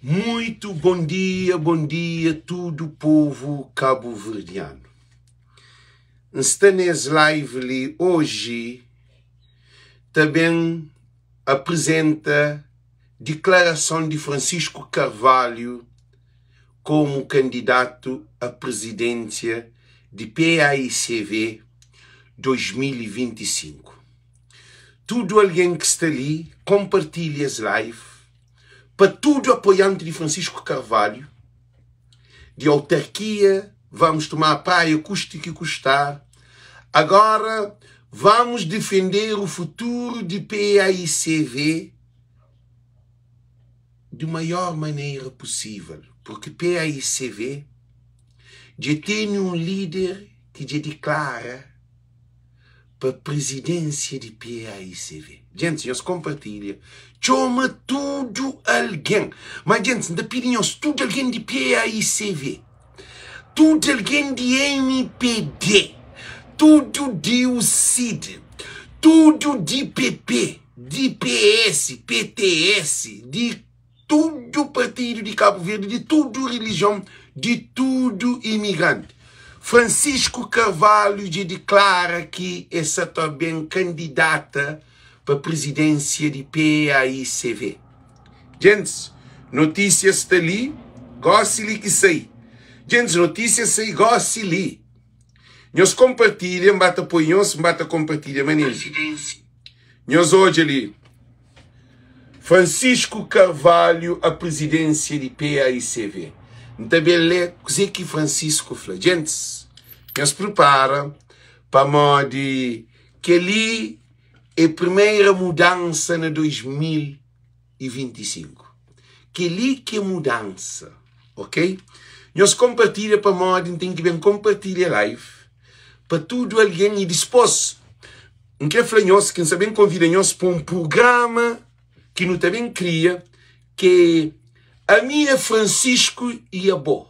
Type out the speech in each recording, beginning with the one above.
Muito bom dia, bom dia tudo povo cabo-verdiano. N sta nes live li oji ta ben apresenta diklarason di Francisco Carvalho komu kandidatu a presidênsia di PAICV 2025. Tudu algen ki sta li konpartilha es live pa tudu apoianti di Francisco Carvalho, di autarquia Vamos Tomar Praia custe que custar. Agora vamos defender o futuro de PAICV de maior maneira possível, porque PAICV dja tene um líder ki dja diklara pa presidência di PAICV. Gentis, nhos konpartilha, txoma tudu algen. Ma gentis, N ta pidi nhos, tudu algen di PAICV, tudu algen di MPD, tudu di UCID, tudu di PP, di PS, PTS, di tudu partidu di Kabu Verdi, di tudu rilijion, di tudu imigranti. Francisco Carvalho dja diklara ki e sa ta ben kandidata pa prizidensia di PAICV. Djentis, notisia sta li, gosi li ki sai. Djentis, notisia sai gosi li. Nhos konpartilha, N ba ta poi nhos, N ba ta konpartilha manenti. Nhos odja li. Francisco Carvalho a presidência di PAICV. N ta ben lê kuzê ki Francisco fla. Gentis, nhos pripara pamodi kel-li é primeira mudansa na 2025. Kel-li ki é mudansa, ok? Nhos konpartilha pamodi N ten ki ben konpartilha live pa tudu algen i dispôs N kre fla nhos ki N sta ben konvida nhos pa un prugrama ki nu ta ben kria ki é Ami é Francisco i Abo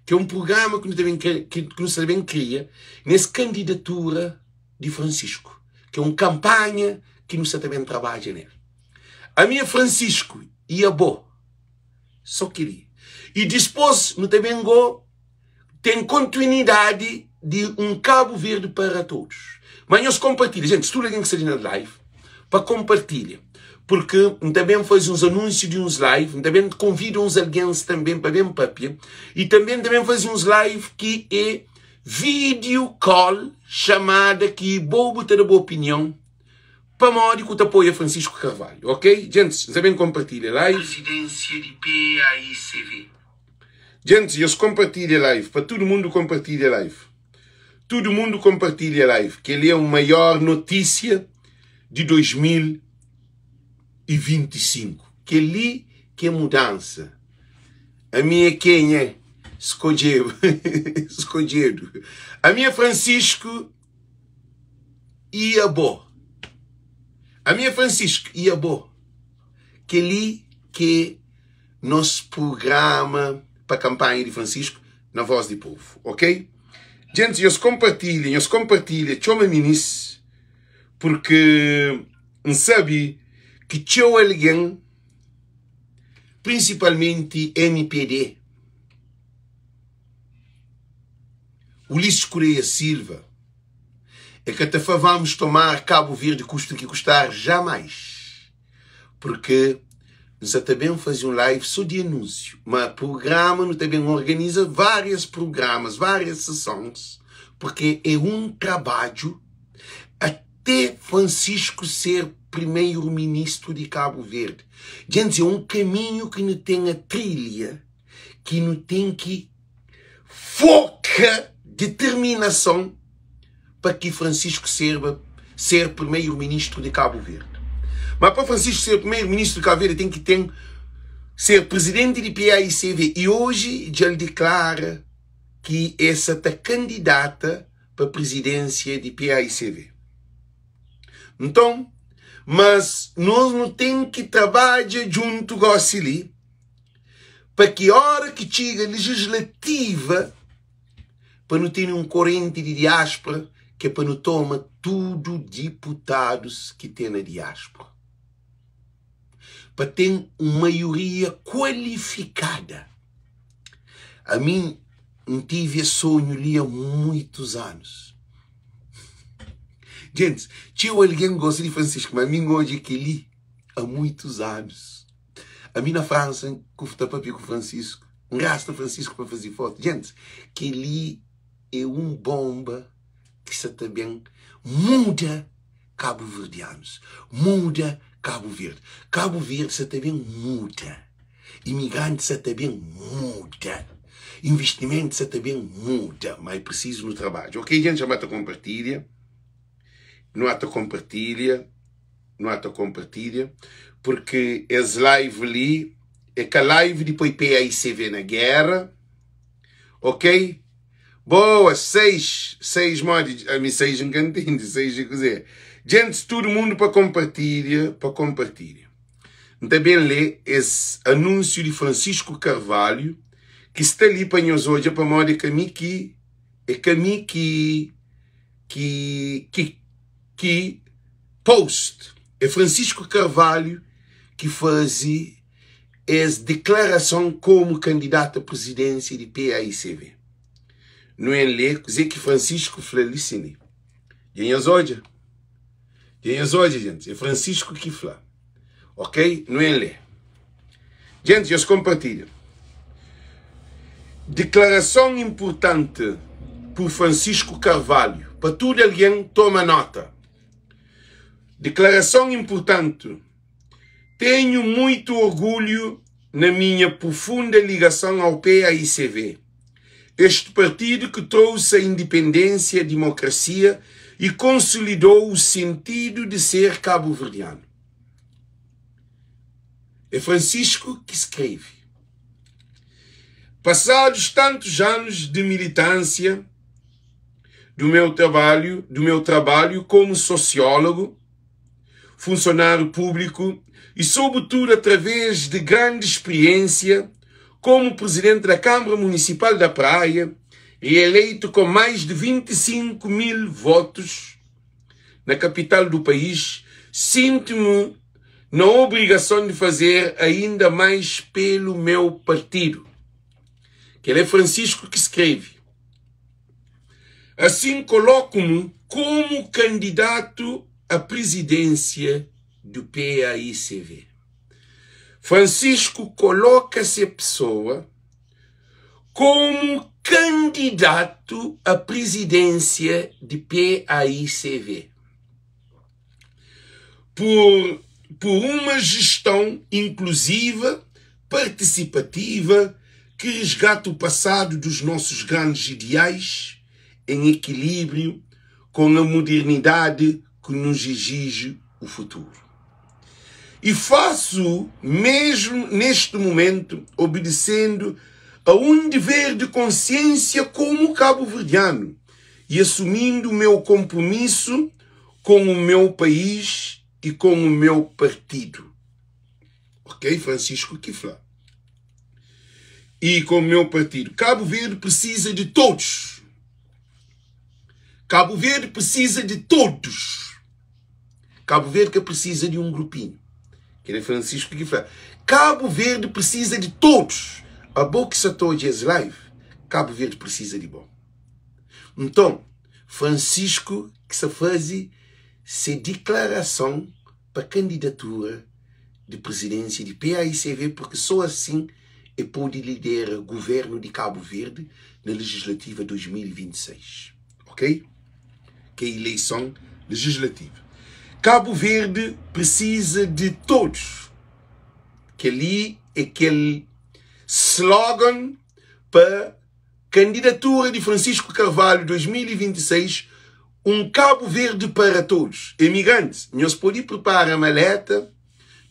ki é un prugrama ki nu ta ben ki nu sta ben kria nes kandidatura di Francisco ki é un kanpanha ki nu sta ta ben trabadja nel. Ami é Francisco i abo so kel-li i dispôs nu ta ben go Ten kontinuidadi di un Kabu Verdi para todos. Ma nhos konpartilha, gente, tudu algen ki sta li na live, pa konpartilha, purki N ta ben faze uns anúnsiu di uns live, N ta ben konvida uns algens tanben pa ben papia, i tanben N ta ben faze uns live ki é video call, chamada, ki bo bu ta da bu opinion pamodi ku ta apoia Francisco Carvalho, ok? Gentis, N ta ben konpartilha live. Presidência di PAICV. Gentis nhos konpartilha live pa tudu mundu konpartilha live tudu mundu konpartilha live keli é un maior notísia di 2025 keli ki é mudansa ami é kenha skodjedu skodjedu ami é Francisco i abo ami é Francisco i abo keli ki é nos prugrama pa kanpanha di Francisco na Voz di Povo, ok? Gentis, nhos konpartilha, nhos konpartilha, txoma minis, purki N sabe ki txeu algen, prinsipalmenti mpd, Ulisses Correia Silva, é ka ta fla vamos tomar Cabo Verde custe o que custar, jamais. Porque N sa ta ben faze un live so di anúnsiu, ma prugrama nu ta ben organiza várias prugramas, várias sesons, porque é un trabadju até Francisco ser primeiro-ministru di Kabu Verdi. Djentis, é un kaminhu ki nu ten a trilha, ki nu ten ki foka determinason pa ki Francisco serba ser primeiro-ministro de Cabo Verde. Ma pa Francisco ser primeiro-ministro de Cabo Verde ten ki ten ser presidente di PAICV e hoje dja el declara ki e sa ta candidata pa presidência di PAICV. Nton, mas nos nu ten ki trabadja djuntu gosi li pa ki ora ki txiga legislativa pa nu tene un korenti di diáspora ki é pa nu toma tudu diputadus ki ten na diáspora. Pa ten un maioria kualifikada. Ami N tive es sonhu li a muitus anus. Gentis, txeu algen gosta di Francisco, ma ami N odja kel-li a muitus anus. Ami na Fransa, N ku ta papia ku Francisco, N rasta Francisco pa faze fotu. Gentis, kel-li é un bonba ki sa ta ben muda kabuverdianus, muda Kabu Verdi. Kabu Verdi sa ta ben muda, imigrantis sa ta ben muda, investimentu sa ta ben muda, ma é prisizu nu trabadja. Ok, dja N txoma ta konpartilha, nu ata konpartilha, nu ata konpartilha, purki es live li é ka live di poi PAICV na géra, ok? Boa, 6, 6 modi, ami 6 nka ntende, 6 é kuze? Djentis tudu mundu pa konpartilha, pa konpartilha. N ta ben lê es anúnsiu di Francisco Carvalho ki sta li pa nhos odja pamodi é ka mi ki é ka mi ki ki ki ki post, é Francisco Carvalho ki faze es diklarason komu kandidatu a prizidénsia di PAICV. Nu en lé kuzê ki Francisco fla li sin li. Dja nhos odja? Dja nhos odja, gentis? É Francisco ki fla. Ok? Nu en lé. Gentis, nhos konpartilha. Diklarason inpurtanti pur Francisco Carvalho. Pa tudu algen toma nota. Diklarason inpurtanti. Tenho muito orgulho na minha profunda ligação ao PAICV, este partido que trouxe a independência, a democracia e consolidou o sentido de ser cabo-verdiano. É Francisco que escreve. Passados tantos anos de militância do meu trabalho, do meu trabalho como sociólogo, funcionário público e, sobretudo, através de grande experiência como presidente da Câmara Municipal da Praia, reeleito com mais de 25 mil votos na capital do país, sinto-me na obrigação de fazer ainda mais pelo meu partido. Que ele é Francisco que escreve. Assim, coloco-me como candidato à presidência do PAICV. Francisco coloca-se a pessoa como candidato à presidência de PAICV. Por, por uma gestão inclusiva, participativa, que resgata o passado dos nossos grandes ideais em equilíbrio com a modernidade que nos exige o futuro. E faço mesmo neste momento obedecendo a um dever de consciência como cabo-verdiano e assumindo o meu compromisso com o meu país e com o meu partido. Ok, Francisco Kifla. E com o meu partido. Cabo Verde precisa de todos. Cabo Verde precisa de todos. Cabo Verde que precisa de um grupinho. Que é Francisco Kifla. Cabo Verde precisa de todos. A boca se todos live. Cabo Verde precisa de bom. Nton, Francisco ki sa faze se diklarason pa kandidatura di prizidensia di paicv purki so asin e pode lidera guvernu di Kabu Verdi na legislativa 2026, ok? Ki é ileison legislativa. Kabu Verdi prisiza di todos. Kel-li é kel slogan pa Candidatura de Francisco Carvalho 2026 Um Cabo Verde para todos Emigrantes, nhos pode prepara maleta,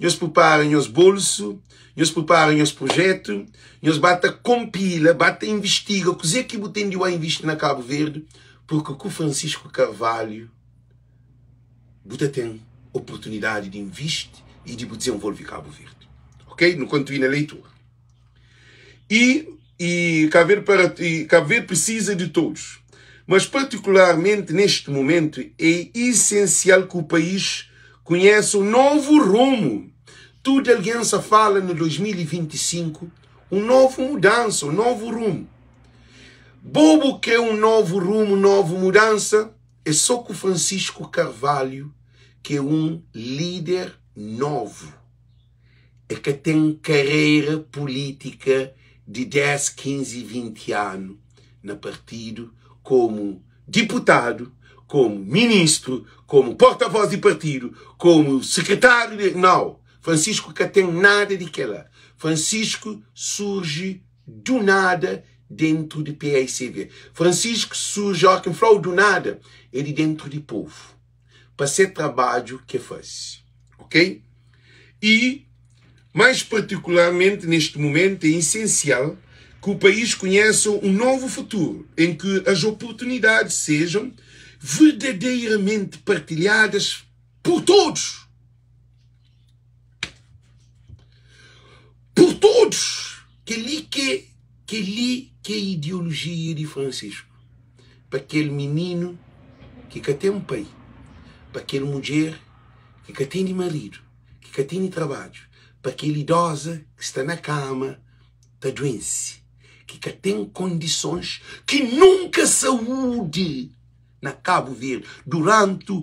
nhos prepara nhos bolso, nhos prepara nhos projeto, nhos ba ta compila, ba ta investiga kuze ki bu ten di ba investi na Cabo Verde, porque ku Francisco Carvalho bu ta ten oportunidade di investi e di bu desenvolve Cabo Verde. Ok? Nu kontinua na leitura. E, e Cabo Verde para, e Cabo Verde precisa de todos. Mas particularmente neste momento é essencial que o país conheça um novo rumo. Tudu algen sa fala na 2025 un novu mudansa, un novu rumu. Bo bu kre un novu rumu, novu mudansa? É so ku Francisco Carvalho ki é un lider novu. É ka ten karera pulítika di 10, 15, 20 anu na partidu komu diputadu, komu ministru, komu porta-voz di partidu, komu sekretáriu di. Nau, Francisco ka ten nada di kela. Francisco surji du nada dentru di paicv. Francisco surji, óki N fla-u du nada, é di dentru di povu, pa se trabadju ki e faze. Ok? E, mais particularmente neste momento, é essencial que o país conheça um novo futuro, em que as oportunidades sejam verdadeiramente partilhadas por todos. Por todos! Kel-li ke, kel-li ke ideolojia di Francisco. Pa kel mininu ki ka ten pai, pa kel mudjer ki ka tene maridu, ki ka tene trabadju, pa kel idoza ki sta na kama ta duense, ki ka ten kondisons, ki nunka saúdi na Kabu Verdi durantu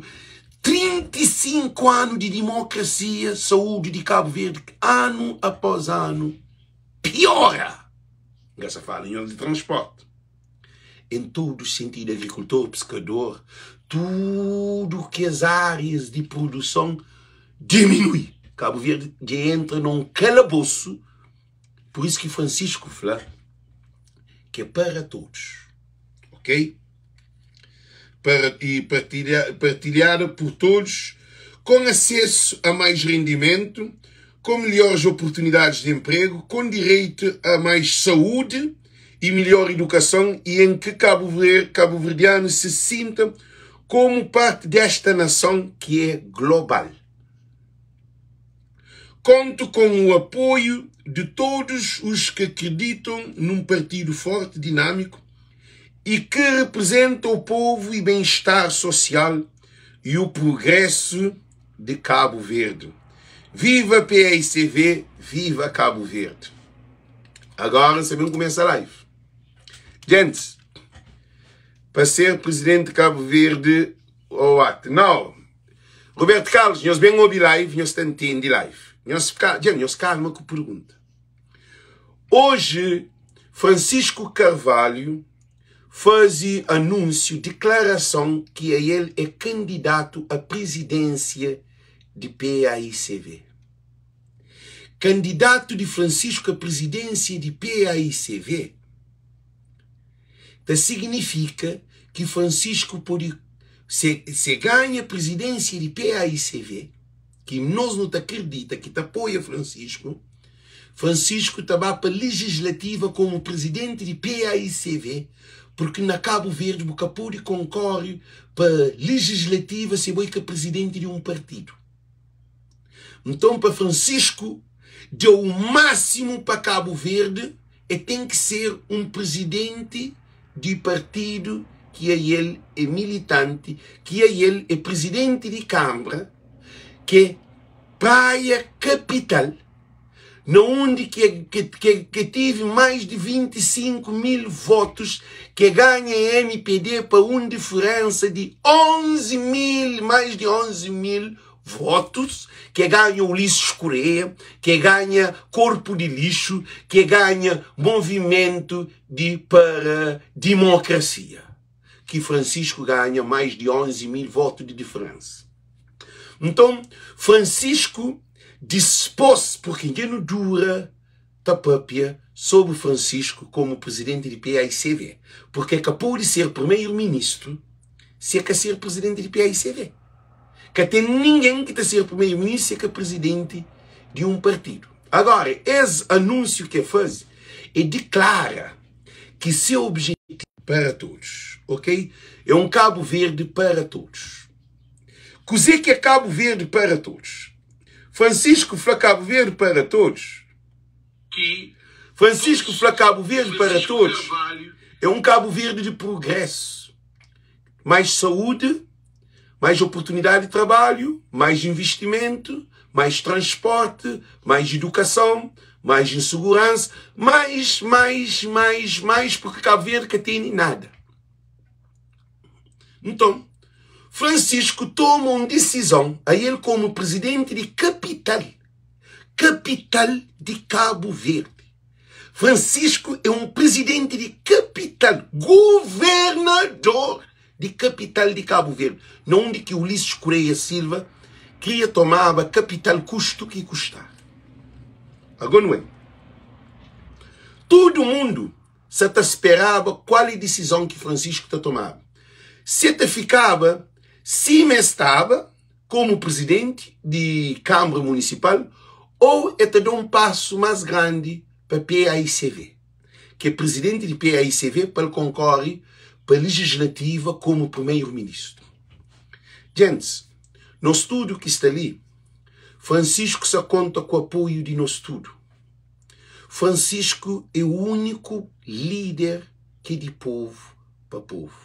35 anu di dimokrasia, saúdi di Kabu Verdi anu após anu piora. N ka sa fala nhos di transporti en tudu sentidu, agrikultor, piskador, tudu kes árias di produson diminui. Kabu Verdi dja entra na un kalabosu, pur isu ki Francisco fla ki é para todos, ok? Para e partilha, partilhada por todos, com acesso a mais rendimento, com melhores oportunidades de emprego, com direito a mais saúde e melhor educação e em que Cabo Verde, cabo-verdianos se sintam como parte desta nação que é global. Conto com o apoio de todos os que acreditam num partido forte, dinâmico e que representa o povo e bem-estar social e o progresso de Cabo Verde. Viva PAICV, viva Cabo Verde. Agora sabemos começa a live. Gente, para ser presidente de Cabo Verde, ou what? Não. Roberto Carlos, nhos ben obi live, nhos ta ntende live. Nhos, gente, nhos calma ku pergunta. Hoje, Francisco Carvalho faze anúncio, declaração que a ele é candidato à presidência de PAICV. Candidato de Francisco à presidência de PAICV ta significa ki Francisco pode se, se ganha presidência de PAICV, ki nos nu ta acredita ki ta apoia Francisco, Francisco ta ba pa legislativa como presidente de PAICV, porque na Cabo Verde bu ka pode concorre pa legislativa se bo é ka presidente de um partido. Nton pa Francisco deu o máximo pa Cabo Verde, e ten ki ser un presidente di partidu ki a el é militanti, ki a el é presidente di Kambra, ki é Praia Kapital, na undi ki ki ki ki tive mais di 25 mil votos, ki ganha MPD pa un diferensa di 11 mil, mais di 11 mil votos, ki ganha Ulisses Correia, ki ganha Corpo de Lixo, ki ganha Movimento de para Democracia, ki Francisco ganha mais di 11 mil votos di diferensa. Nton, Francisco dispôs, porque dja nu dura ta papia sobri Francisco komu presidenti di PAICV, porque ka pode ser primeiro-ministro se ka ser presidenti di PAICV. Ka ten ningen ki ta ser primeiro-ministro se ka presidenti di un partidu. Agora, es anúnsiu ki e faze, e diklara ki se objetivu para todos, ok? É un Kabu Verdi para todos. Kuzê ki é Kabu Verdi para todos? Francisco fla Kabu Verdi para todos. Ki Francisco fla Kabu Verdi para Francisco todos Carvalho é un Kabu Verdi di prugrésu, mais saúdi, mais oportunidadi di trabalhu, mais investimentu, Mais transporti, mais idukason, mais insuguransa, mais, mais, mais, mais, porque Cabo Verde ka tene nada. Nton, Francisco toma un disizon, a el komu prizidenti di kapital, kapital di Cabo Verde. Francisco é un prizidenti di kapital, governador di kapital di Cabo Verde, na undi ki Ulisses Correia Silva kria tomaba kapital kustu ki kustar. Ago nu é. Tudu mundu sa ta speraba kual é disizon ki Francisco ta tomaba. Si e ta fikaba sima e staba komu prizidenti di Kanbra Munisipal ou e ta da un pasu mas grandi pa paicv. ki é prizidenti di paicv pa el konkore pa lijislativa komu primeru-ministru. Djentis, nos tudu ki sta li, Francisco sa konta ku apoiu di nos tudu. Francisco é úniku líder ki é di povu pa povu.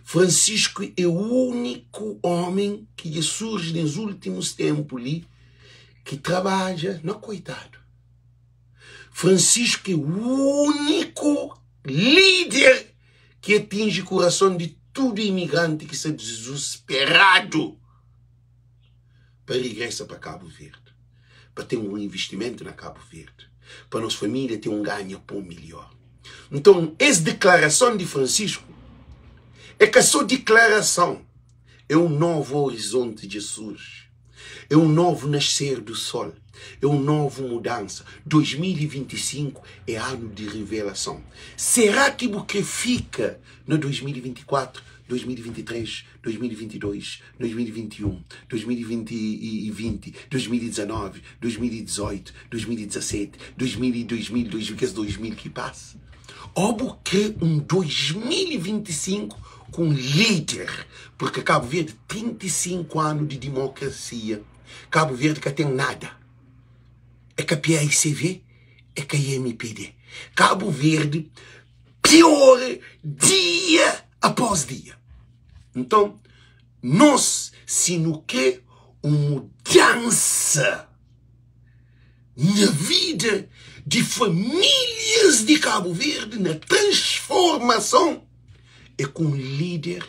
Francisco é úniku ómi ki dja surji nes últimus ténpu li ki trabadja na koitadu. Francisco é úniku líder ki atinji kurason di tudu imigranti ki sta dizusperadu pa rigresa pa Kabu Verdi, pa ten un invistimentu na Kabu Verdi, pa nos família ten un ganha pon milhor. Nton, es diklarason di Francisco é ka so diklarason, é un novu orizonti dja surji. É um novo nascer do sol, é um novo mudança. 2025 é ano de revelação. Será que bu kre fika na 2024, 2023, 2022, 2021, 2020, 2019, 2018, 2017, 2000, 2000, 2000, kes 2000 ki pasa? Ou bu kre um 2025 ku un líder, porque Cabo Verde 35 anu di dimokrasia, Cabo Verde ka ten nada. É ka PAICV, é ka MPD. Cabo Verde piora dia após dia. Nton, nos si nu kre un mudansa na vida di famílias di Cabo Verde na transformason, é ku un líder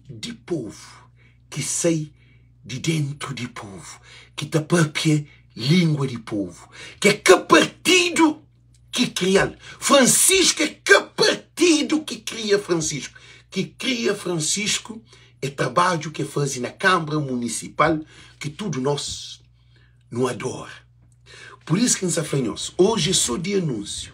di povu ki sai di déntu di povu, ki ta pâpia língua di povu, ki é ka partidu ki kria-l. Francisco é ka partidu ki kria Francisco. Ki kria Francisco é trabadju ki el faze na Kanbra Munisipal ki tudu nos nu adora. Pur isu ki N sta fla nhos, oji é sô di anúnsiu.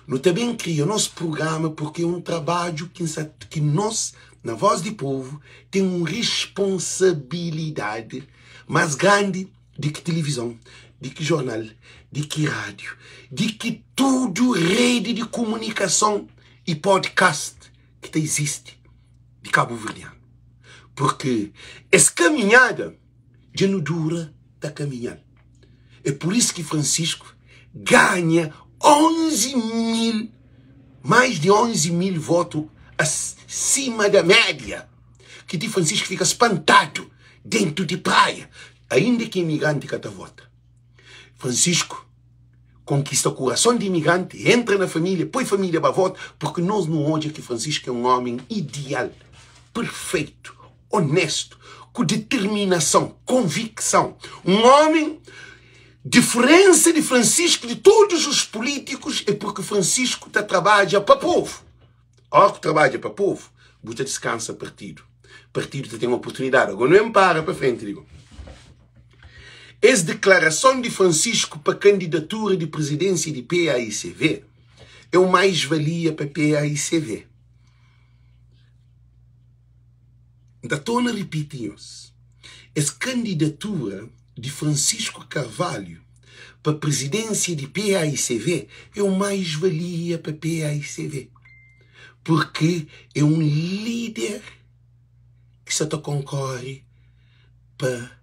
Nu ta ben kria nos prugrama purki é un trabadju ki N sta, ki nos, na Voz di Povu, ten un risponsabilidadi más grandi di ki tilivizon, di ki jornal, di ki rádiu, di ki tudu redi di kumunikason i podcast ki ta izisti di kabuverdianu. Purki es kaminhada dja nu dura ta kaminha-l. É pur isu ki Francisco ganha 11 mil, mais di 11 mil votu asima da média, ki ti Francisco fika spantadu dentu di praia, ainda ki imigranti ka ta vota. Francisco konkista kurason di imigranti, entra na família, poi família ba vota, porque nos nu odja ki Francisco é un omi ideal, perfeitu, onéstu, ku determinason, konvikson. Un ómi, diferensa di Francisco di todos os políticos é porque Francisco ta trabadja pa povo. Óra ku trabadja pa povo, bu ta diskansa partidu. Partidu ta ten oportunidadi. Agora nu enpara pa frenti di go. Es deklarason di Francisco pa kandidatura di prizidênsia di PAICV é un mais-valia pa PAICV. N ta torna ripiti nhos, es kandidatura di Francisco Carvalho pa prizidênsia di paicv é un mais-valia pa paicv, purki é un líder ki sa ta konkore pa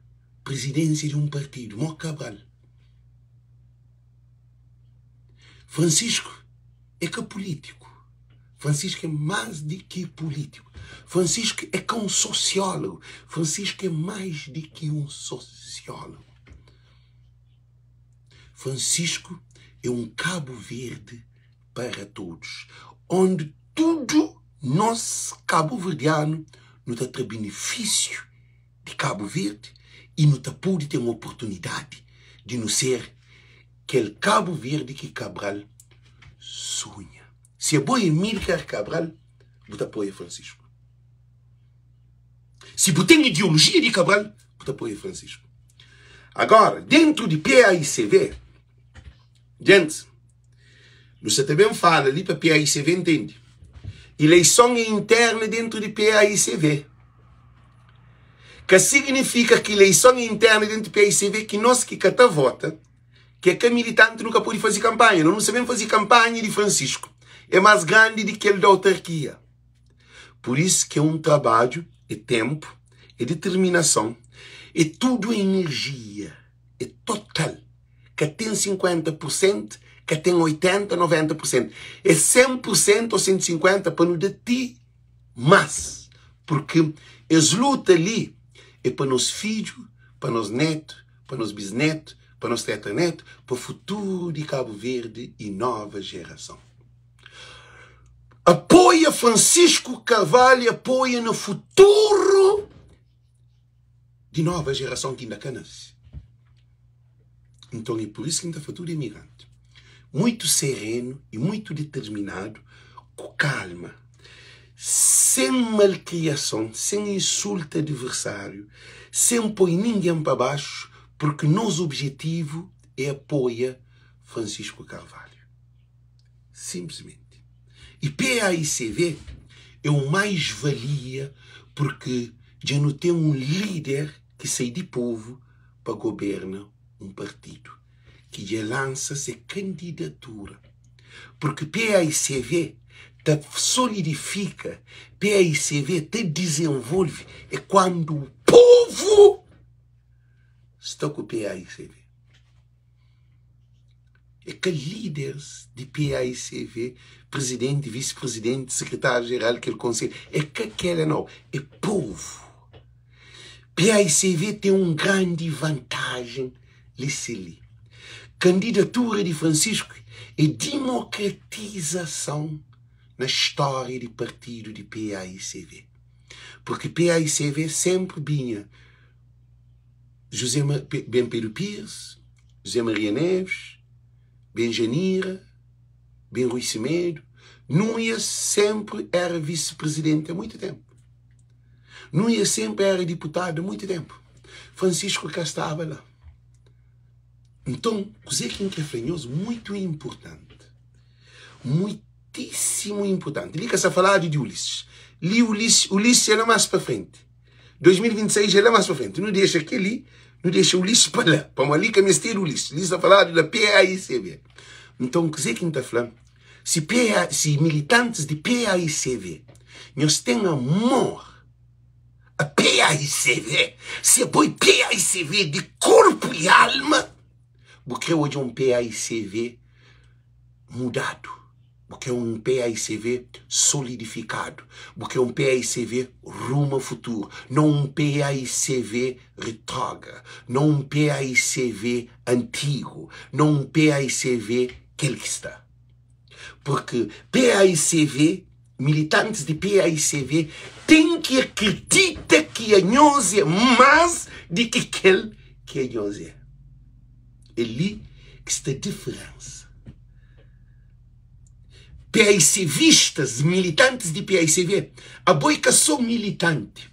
prizidênsia di un partidu, mo Cabral. Francisco é ka pulítiku. Francisco é más di ki pulítiku. Francisco é ka un sosiólogu. Francisco é más di ki un sosiólogu. Francisco é un Cabo Verde para todos, onde tudo nos kabuverdianu nu ta tra benefísiu di Kabu Verdi i nu ta pode ten oportunidadi di nu ser kel Kabu Verdi ki Cabral sunha. Si abo é Amílcar Cabral, bu ta apoia Francisco. Si bu ten ideolojia di Cabral, bu ta apoia Francisco. Agora, dentru di PAICV, djents, Nu sa ta ben fala li pa PAICV ntende. Ileison é interna dentru di PAICV. Ka signifika ki ileison é interna dentru di PAICV ki nos ki ka ta vota, ki é ka militanti nu ka pode faze kanpanha. No nu sa ben faze kanpanha di Francisco. É mas grandi di kel di autarkia. Pur isu ki é un trabadju, é tenpu, é determinason, é tudu enerjia, é total. Ka ten 50 pur sentu, ka ten 80, 90 pur sentu. É 100 pur sentu ô 150 pa nu da ti más. Purki es luta li é pa nos fidju, pa nos nétu, pa nos bisnétu, pa nos tetranétu, pa futuru di Kabu Verdi y nova jerason. Apoia Francisco Carvalho, apoia na futuru di nova jerason ki inda ka nase. Nton é pur isu ki N ta fla tudu imigranti, muitu serenu i muitu diterminadu, ku kalma, sen malkriason, sen insulta adiversáriu, sen poi ningen pa baxu, purki nos objetivu é apoia Francisco Carvalho. Sinplismenti. I PAICV é un mais-valia purki dja nu ten un líder ki sai di povu pa goberna un partidu ki dja lansa se kandidatura. Purki PAICV ta solidifika, PAICV ta dizenvolve é kuandu povu sta ku PAICV. É ka líderes di PAICV, presidente, vice-presidente, sekretáriu-jeral, kel konselhu. É ka kela nau, é povu. PAICV ten un grandi vantajen li se li. Kandidatura di Francisco é dimokratizason na stória di partidu di PAICV. Purki PAICV senpri binha José Ben Pedro Pires, José Maria Neves, Ben Janira, Ben Rui Semedo. Nuia sempre era vice-presidente há muito tempo. Nuia sempre era deputado há muito tempo. Francisco cá estava lá. Então, kuzê ki N kre fla nhos, muito importante. Muitíssimo importante. Li ka sta faladu di Ulisses. Li Ulisses, Ulisses é la más pa frente. 2026 é la más pa frenti. Nu dexa kel-li, nu dexa Ulisses pa la, pamodi li ka mestedu Ulisses. Li sta faladu da PAICV. Nton, kuzê ki N ta fla? Si PA, si militantis di PAICV, nhos ten amor a PAICV, si abo é PAICV di korpu i alma, bu kre odja un PAICV mudadu. Bu kre un PAICV solidifikadu. Bu kre un PAICV rumu a futuru, non un PAICV retrógra, non un PAICV antigu, non un PAICV kel ki sta. Purki PAICV, militantis di PAICV ten ki akridita ki anhos é más di ki kel ki anhos é. É li ki sta diferénsa. PAICVistas, militantis di PAICV, abo é ka sô militanti,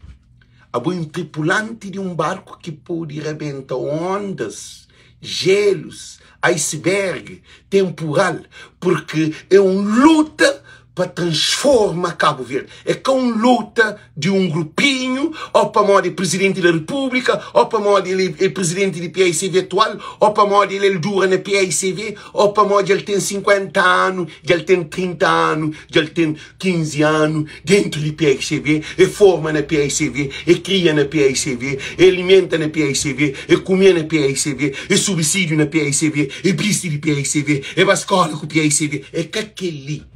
abo é un tripulanti di un barku ki pode rabenta ondas, jelus, iceberg, tenpural, purki é un luta pa transforma Kabu Verdi. É ka un luta di un grupinhu, ó pamodi é Prizidenti da Repúblika, ó pamodi el é Prizidenti di PAICV atual, ó pamodi el el dura na PAICV, ó pamodi el ten 50 anu, dja el ten 30 anu, dja el ten 15 anu dentu di PAICV, e forma na PAICV, e kria na PAICV, e alimenta na PAICV, e kume na PAICV, e subsídiu na PAICV, e bisti di PAICV, e ba skóla ku PAICV. É ka kel-li.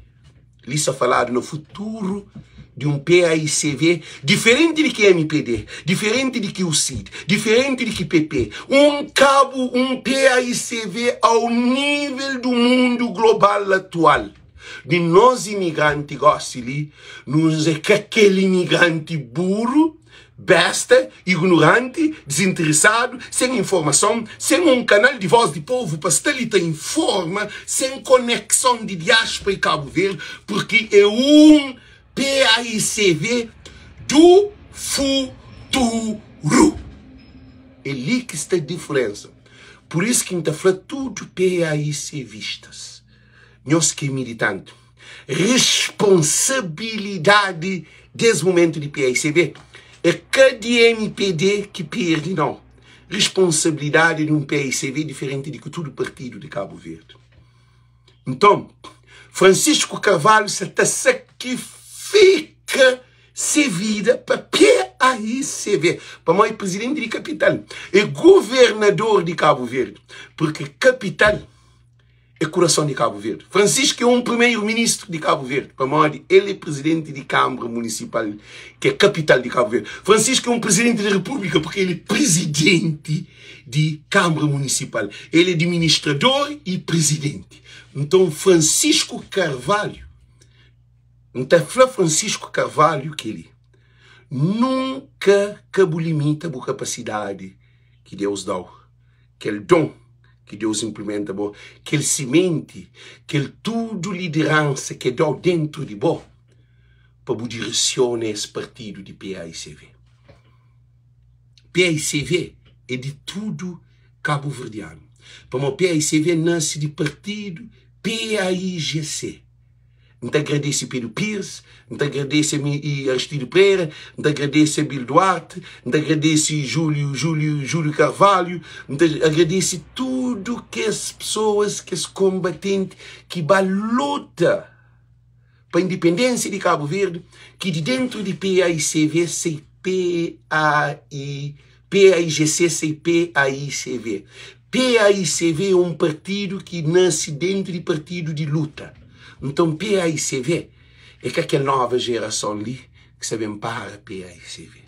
Li sta faladu na futuru. di un paicv diferenti di ki mpd, diferenti di ki ucid, diferenti di ki pp, un kabu un paicv au nível du mundu global atual di nos imigranti gosi li, nos é ka kel imigranti buru, besta, ignoranti, dizinteresadu, sen informason, sen un kanal di vós di povu pa sta li ta informa, sen konekson di diáspora i Kabu Verdi, purki é un PAICV du futuru. É li ki sta diferensa. Pur isu ki N ta fla tudu PAICVistas, nhos ki é militanti, Responsabilidadi des mumentu di paicv é ka di mpd ki perdi nau. Responsabilidadi di un paicv é diferenti di ki tudu partidu di Kabu Verdi. Nton, Francisco Carvalho sa ta sakrifika se vida pa paicv, pamodi é prizidenti di kapital, é governador di Kabu Verdi, purki kapital é kurason di Kabu Verdi. Francisco é un primeiro ministro di Kabu Verdi, pamodi el é presidenti di Kambra Munisipal, ki é kapital di Kabu Verdi. Francisco é un presidenti di Repúblika, porque el é presidenti di Kambra Munisipal. El é administrador y presidenti. Nton, Francisco Carvalho, N ta fla Francisco Carvalho kel-li, nunka ka bu limita bu kapasidadi ki Deus da-u. Kel don ki Deus inplimenta bo, kel simenti, kel tudu lideransa ke dau dentru di bo pa bu diresiona es partidu di PAICV. PAICV é di tudu kabuverdianu, pamodi PAICV nase di partidu PAIGC. N ta agradese Pedro Pires, N ta agradese Aristides Pereira, N ta agradese Abílio Duarte, N ta agradese Júlio, Júlio, Júlio Carvalho, N ta agradese tudu kes pesoas, kes konbatenti ki ba luta pa indipendênsia di Kabu Verdi, ki di dentu di PAICV sai PAI, PAIGC sai PAICV. PAICV é un partidu ki nase dentu di partidu di luta. Nton PAICV é ka kel nova jerason li ki sta ben para PAICV.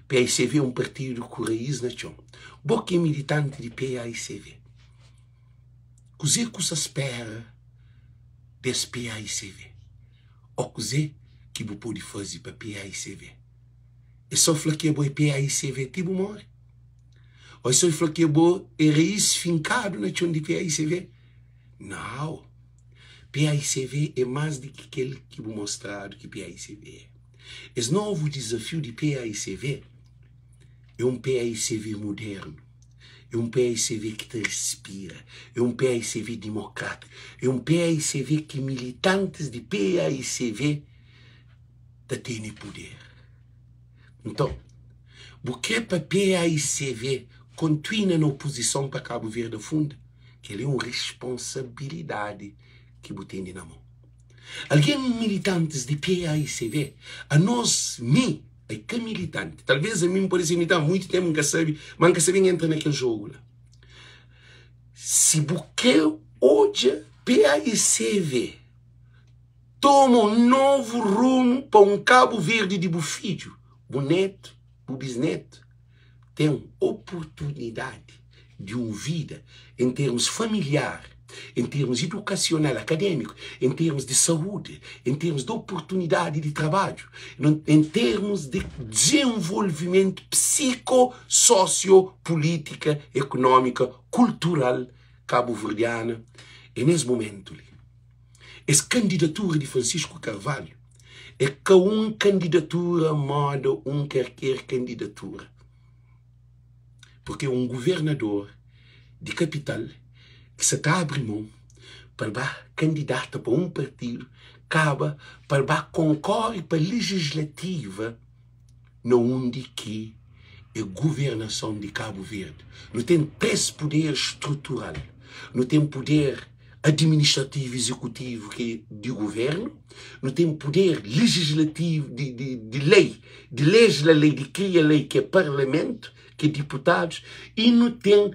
PAICV é un partidu ku raís na txon. Bo ki é militanti di PAICV, kuzê ku sa spera des PAICV? Ô kuzê ki bu pode faze pa PAICV? É sô fla ki abo é PAICV ti bu móre? Ô é sô fla ki abo é raís finkadu na txon di PAICV? Nau! PAICV é más di ki kel ki bu mostradu ki PAICV é. Es novu dizafiu di PAICV é un PAICV mudernu, é un PAICV ki ta respira, é un PAICV dimokrátiku, é un PAICV ki militantis di PAICV ta tene puder. Nton, bu kre pa paicv kontuina na opuzison pa Kabu Verdi afunda? Kel-li é un responsabilidadi ki bu tene na mon. Algen militantis di paicv, anos, mi é ka militanti, talvês ami N pode ser militanti, muitu ténpu N ka sabe, ma N ka sabe N entra na kel jogu la. Si bu kre odja paicv Toma un novu rumu pa un Kabu Verdi di bu fidju, bu netu, bu bisnetu ten oportunidadi di un vida en termus familiar, en termus idukasional, akademiku, en termus di saúdi, en termus di oportunidadi di trabadju, en termus di dizenvolvimentu psiko, sosio, pulitika, ekunómika, kultural kabuverdiana é nes mumentu li. Es kandidatura di Francisco Carvalho é ka un kandidatura moda un karker kandidatura, purki é un guvernador di kapital ki sa ta abri mon pa el ba kandidata pa un partidu, kaba pa el ba konkore pa lejislativa na undi ki é guvernason di Kabu Verdi. Nu ten 3 puder strutural, nu ten puder administrativu izekutivu ki é di guvernu, nu ten puder lejislativu di, di, di lei, di lejla lei, di kria lei ki é parlamentu, ki é diputadus, i nu ten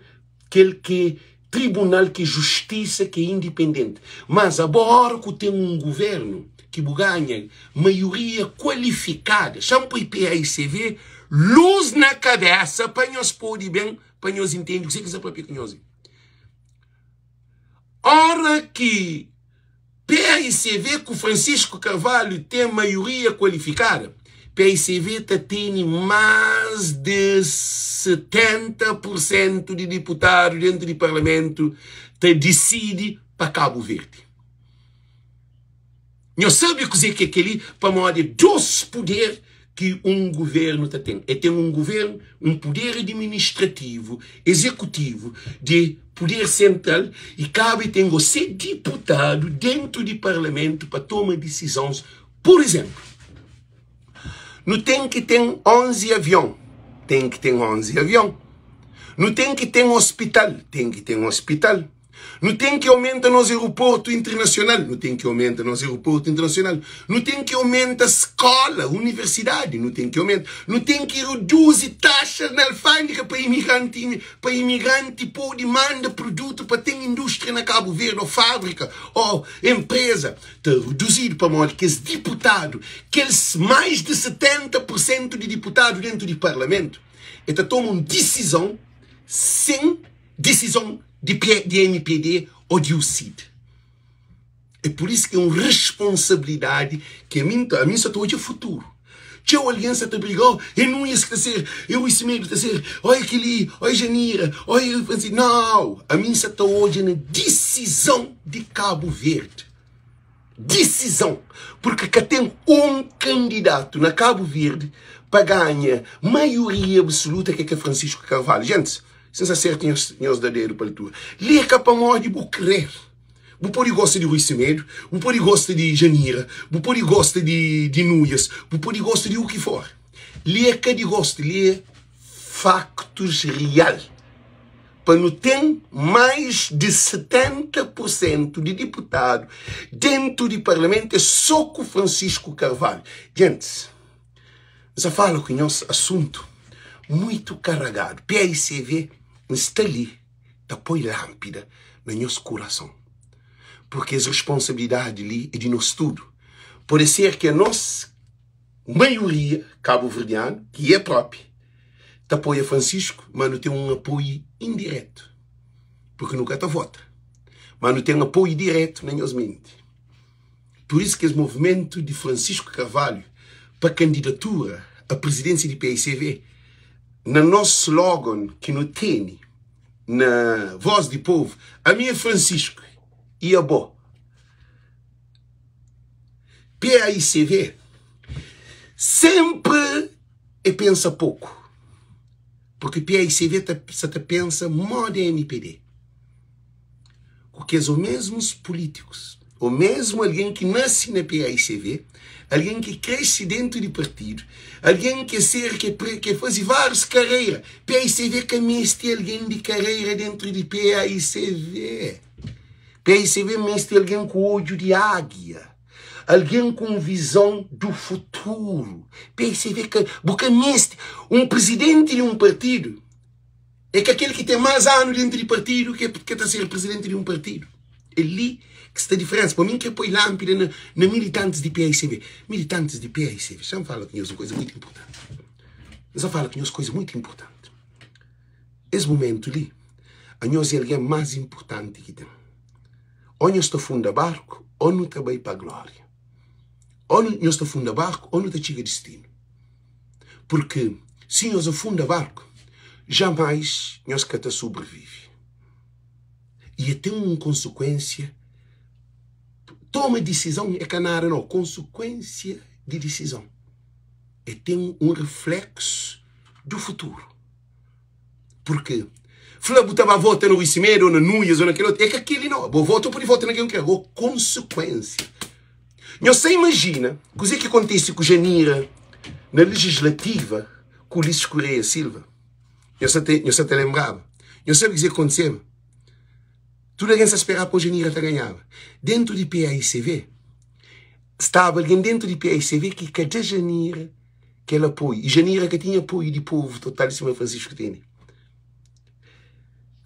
kel ki é tribunal ki é justisa ki é indipendenti. Mas abo ora ku ten un guvernu. ki bu ganha maioria kualifikada, xa-m poi paicv lus na kabesa pa nhos pode ben, pa nhos intende kuzê ki N sta papia ku nhos li. Ora ki paicv ku Francisco Carvalho ten maioria kualifikada, paicv ta tene más di 70 pur sentu di diputadu dentu di parlamentu ta disidi pa Kabu Verdi. Nhos sabe kuzê ki é kel-li? Pamodi é dôs puder ki un govérnu ta ten. El ten un govérnu, un puder adiministrativu, ezekutivu, di puder sentral i kaba el ten gosé diputadu déntu di parlamentu pa toma disizons. Pur izénplu, nu ten ki ten 11 avion, ten ki ten 11 avion. Nu ten ki ten ospital, ten ki ten ospital. Nu ten ki aumenta nos aeroportu internasional, nu ten ki aumenta nos aeroportu internasional. Nu ten ki aumenta skola, universidadi, nu ten ki aumenta. Nu ten ki reduzi taxas na alfândega pa imigranti, pa imigranti pode manda produtu pa ten indústria na Kabu Verdi, ô fábrika, ô enpreza. Ta reduzidu pamodi kes diputadu, kel mais di 70 pur sentu di diputadu dentu di parlamentu, e ta toma un disizon sen Disizon di di mpd ô di UCID. É pur isu ki é un responsabilidadi ki ami N ta, ami N sa ta odja futuru. Txeu algen sa ta briga, oh, é Nunes ki ta ser, é Rui Semedo ki ta ser, oh, é kel-li, oh, é Janira, oh, é Francisco. Nau! Ami N sa ta odja na disizon di Kabu Verdi. Disizon! Purki ka ten un kandidatu na Kabu Verdi pa ganha maioria absoluta ki é ka Francisco Carvalho. Gentis, Si N sta sertu nhos, nhos da dedu pa altura. Li é ka pamodi bu krer. Bu pode gosta di Rui Semedo, bu pode gosta di Janira, bu pode gosta di di Nuias, bu pode gosta di u ki for. Li é ka di gostu, li é faktus real. Pa nu ten mais di 70 pur sentu di diputadu dentu di parlamentu é so ku Francisco Carvalho. Gentis. N sa fala ku nhos asuntu muitu karagadu. PAICV, N sta li ta poi lánpida na nhos kurason, purki es responsabilidadi li é di nos tudu. Pode ser ki anos, maioria kabuverdianu, ki é propi, ta apoia Francisco, ma nu ten un apoiu indiretu, purki nu ka ta vota, ma nu ten apoiu diretu na nhos menti. Pur isu ki es movimentu di Francisco Carvalho pa kandidatura a prizidensia di paicv, na nos slogan ki nu tene na Voz di Povo, Ami é Francisco i abo? Paicv senpri e pensa poku, purki paicv ta sa ta pensa moda mpd. Ku kes omesmus pulítikus, omesmu algen ki nase na paicv, algen ki krese dentu di partidu, algen ki ser ki ki faze várius karera. Paicv ka meste algen di karera dentru di paicv. Paicv meste algen ku odju di águia, algen ku un vizon du futuru. Paicv ka, bu ka meste un prizidenti di un partidu. É ka kel ki ten más anu dentu di partidu ki ke ta ser prizidenti di un partidu. É li ki sta diferensa. Pa mi, N kre poi lánpida na, na militantis di paicv. Militantis di paicv, xa-m fala ku nhos un kuza mutu inpurtanti. N sa fala ku nhos kuza mutu inpurtanti. Es mumentu li, anhos é algen más inpurtanti ki ten. Ô nhos ta funda barku, ô nu ta bai pa glória. Ô nhos ta funda barku, ô nu ta txiga distinu. Purki si nhos afunda barku, jamais nhos ka ta sobrevive. I e ten un konsekuensia. Toma disizon é ka nada nau, konsekuensia di disizon e ten un refleksu du futuru. Purki fla bu ta ba vota na Rui Semedo ou na Nunes ou na kel otu, é ka keli nau. Bo vota, bu pode vota na ken bu kre, ago konsekuensia. Nhos sa imajina kuzê ki kontise ku Janira na legislativa ku Ulisses Correia Silva? Nhos sa ta, nhos sa ta lenbraba? Nhos sabe kuzê ki kontiseba? Tudu algen sa speraba pa Janira ta ganhaba. Dentu di PAICV, staba algen dentu di PAICV ki ka da Janira kel apoiu. I Janira ka tinha apoiu di povu total sima Francisco tene.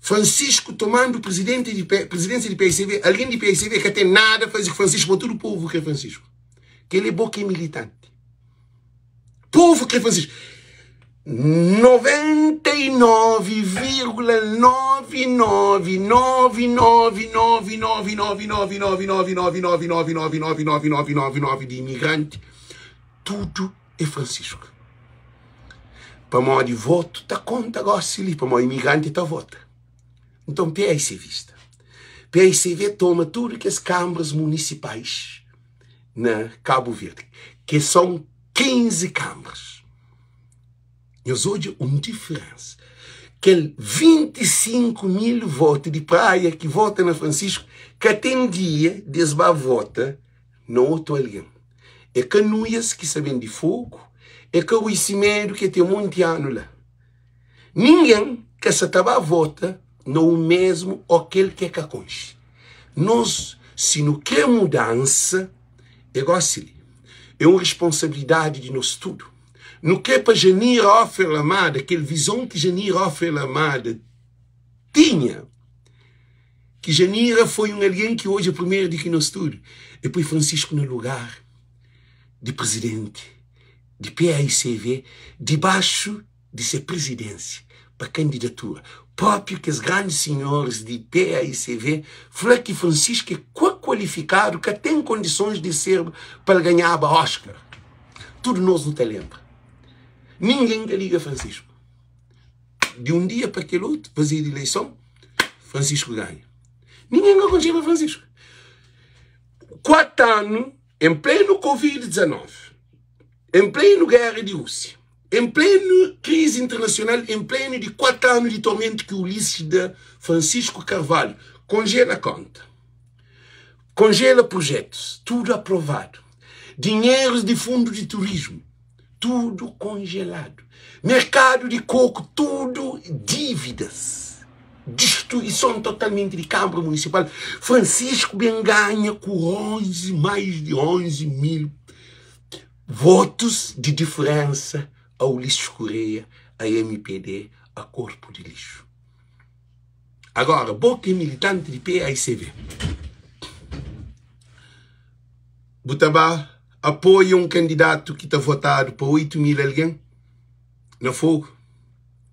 Francisco tomando presidente di presidência di PICV, alguém di PICV ka tem nada a fazer com Francisco, mas tudo povo quer Francisco. Kel é bo ki é militanti. Povu krê Francisco. 99,9999999999999999999 di imigranti, tudu é Francisco. Pamodi votu ta konta gosi li, pamodi imigranti ta vota. Nton PAICVista. PAICV toma tudu kes kanbras munisipais na Kabu Verdi, ke son 15 kanbras. Nhos odja un diferensa. Kel 25 mil votu di Praia ki vota na Francisco ka ten dia di es ba vota na otu algen. É ka Nuias ki sa ben di Fogu, é ka Rui Simedo ki ten monti anu la. Ningen ka sa ta ba vota na un mesmu o kel ki e ka konxe. Nos, si nu kre mudansa, é gosi li. É un responsabilidadi di nos tudu. Nu kre pa Janira Offer Lamada, kel vizon ki Janira Offer Lamada tinha, ki Janira foi un algen ki odja primeru di ki nos tudu, e poi Francisco na lugar di prizidenti di paicv dibaxu di se prizidênsia pa kandidatura. Própi kes grandi sinhoris di paicv fla ki Francisco é kua kualifikadu, ka ten kondisons di ser pa el ganhaba Oscar. Tudu nos nu ta lenbra. Ningen ka liga Francisco. Di un dia pa kel otu, fazedu ileison, Francisco ganha. Ningen ka konxeba Francisco. 4 anu en plenu Covid 19, en plenu guerra di Rússia, en plenu krizi internasional, en plenu di 4 anu di tormentu ki Ulisses da Francisco Carvalho, konjela konta, konjela projetus, tudu aprovadu, dinherus di fundu di turismu, tudu konjeladu, merkadu di koku, tudu dívidas, destruison totalmenti di Kanbra Munisipal. Francisco ben ganha ku 11, mais di 11 mil votus di diferensa a Ulisses Correia, a mpd, a korpu di lixu. Agora, bo ki é militanti di paicv, bu ta ba apoia un kandidatu ki ta votadu pa 8 mil algen na Fogu?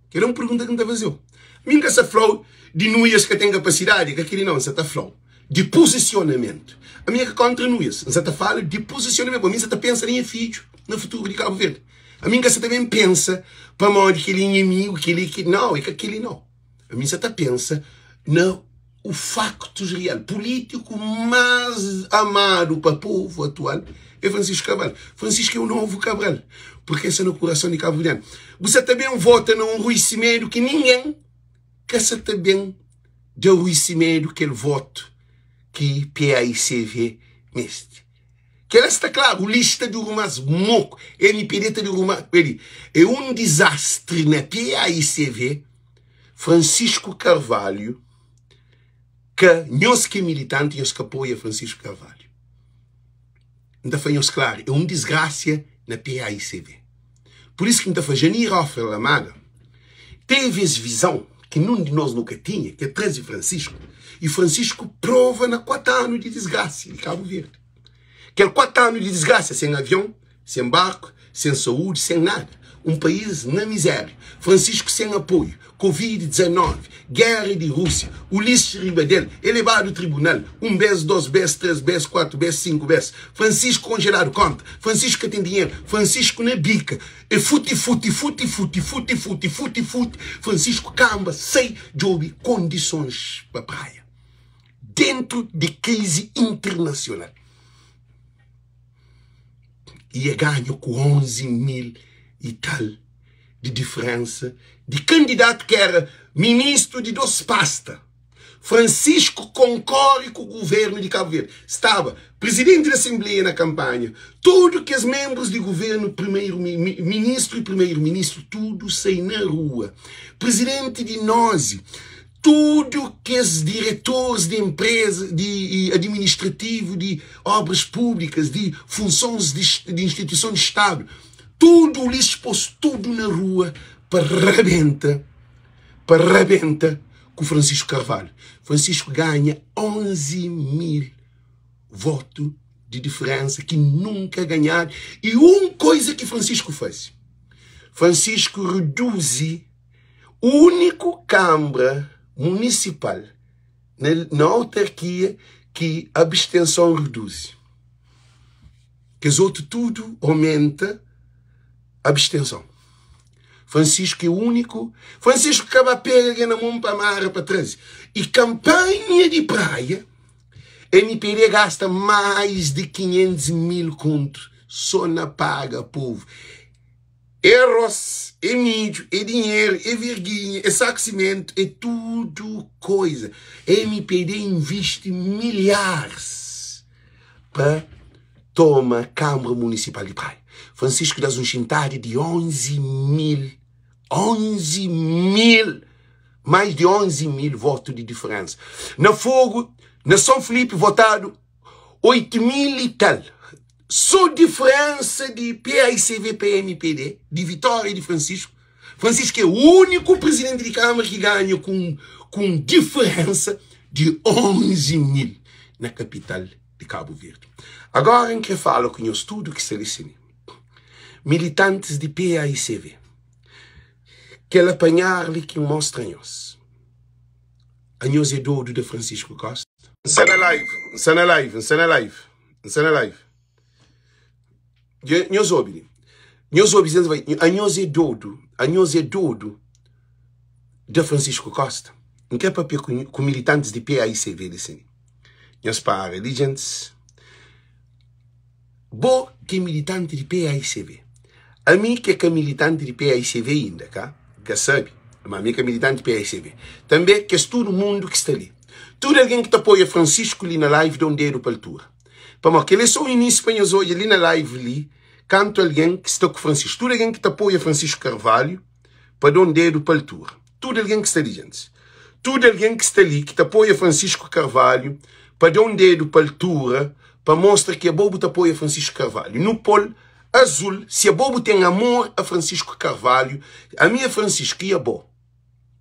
Kel é un pergunta ki N ta faze-u. Mi N ka sa fla-u di nuias ka ten kapasidadi, ka kel-li nau, N sa ta fla-u di pozisionamentu. Ami N ka kontra nuias, N sa ta fala di pozisionamentu, pabia mi N sa ta pensa na nha fidju, na futuru di Kabu Verdi. Ami N ka sa ta ben pensa pamodi kel-li é nha amigu, kel-li ki, nau, é ka kel-li nau. Ami N sa ta pensa na o faktus real. Pulítiku más amadu pa povu atual é Francisco Cabral. Francisco é o novu Cabral, purke sta na kurason di kabuverdianu. Bu sa ta ben vota na un Rui Semedo ki ningen ka sa ta ben da Rui Semedo kel votu ki paicv meste. Kela sta klaru, lista dura más moku, mpd ta dura más. É un dizastri na paicv. Francisco Carvalho ka nhos ki é militanti nhos ka apoia Francisco Carvalho N ta fla nhos klaru é un disgrasia na paicv por isso ki N ta fla Janir Hoffer Lamada teve es vizon ki nun di nos nu ka tinha ki é traze Francisco e Francisco prova na 4 anu di disgrasia di Cabo Verde kel 4 anu di disgrasia sen avion Sen barku, sen saúdi, sen nada. Un país na mizéria. Francisco sen apoiu, Covid 19, géra di Rúsia, Ulisses riba del, é lebadu tribunal, un bes, dos bes, tres bes, kuatu bes, sinku bes. Francisco konjeladu konta, Francisco ka ten dinheru, Francisco na bika, é futi futi, futi futi, futi futi, futi futi, Francisco kanba, sai, djobe kondisons pa praia. Dentu di krizi internasional. i e ganha ku 11 mil i tal di diferensa di kandidatu ki era ministru di dos pasta. Francisco konkore ku guvernu di Kabu Verdi. Staba prizidenti di asenbleia na kanpanha, tudu kes menbrus di guvernu, primeru ministru i primeru ministru, tudu sai na rua. Prizidenti di Nozi, Tudu kes diretores di enpreza, di administrativu, di obras públikas, di funsons di instituison di Stadu, tudu li spôs tudu na rua pa rabenta, pa rabenta ku Francisco Carvalho. Francisco ganha 11 mil votu. di diferensa ki nunka ganhadu. I un koiza ki Francisco faze, Francisco reduzi úniku kanbra munisipal na autarkia ki abstenson reduzi. Kes otu tudu omenta abstenson. Francisco é úniku. Francisco ka ba pega algen na mon pa mara pa traze. I kanpanha di Praia, mpd gasta mais di 500 mil kontu so na paga povu. É arroz, é midju, é dinheru, é verguinha, é saku simentu, é tudu koiza. Mpd invisti milharis pa toma Kanbra Munisipal di Praia. Francisco da-s un xintada di 11 mil, 11 mil, mais di 11 mil votu di diferensa. Na Fogu, na Son Filipi votadu 8 mil i tal. Sô diferensa di paicv pa mpd, di vitória di Francisco. Francisco é úniku prizidenti di Kâmara ki ganha ku ku un diferensa di 11 mil na kapital di Kabu Verdi. Agora N kre fala ku nhos tudu ki sta li si mi, militantis di paicv, kel apanhar li ki N mostra nhos. Anhos é dodu da Francisco Costa? N sta na live, N sta na live, N sta na live, N sta na live. Nhos obi li. Nhos obi, anhos é dodu, anhos é dodu da Francisco Costa. N kre papia ku, ku militantis di PAICV li sin. Nhos para li, gentis. Bo ki é militanti di paicv. Ami ki é ka militanti di paicv inda ka ka sabe, ma ami é ka militanti di paicv. Tanbe kes tudu mundu ki sta li. Tudu algen ki ta apoia Francisco li na live da un dedu pa altura. Pamodi kel é so un inisiu pa nhos odja li na live li kantu algen ki sta ku Francisco. Tudu algen ki ta apoia Francisco Carvalho pa da un dedu pa altura. Tudu algen ki sta li, gentis. Tudu algen ki sta li ki ta apoia Francisco Carvalho pa da un dedu pa altura pa mostra ki abo bu ta apoia Francisco Carvalho. Nu pol azul si abo bu ten amor a Francisco Carvalho. Ami é Francisco i abo?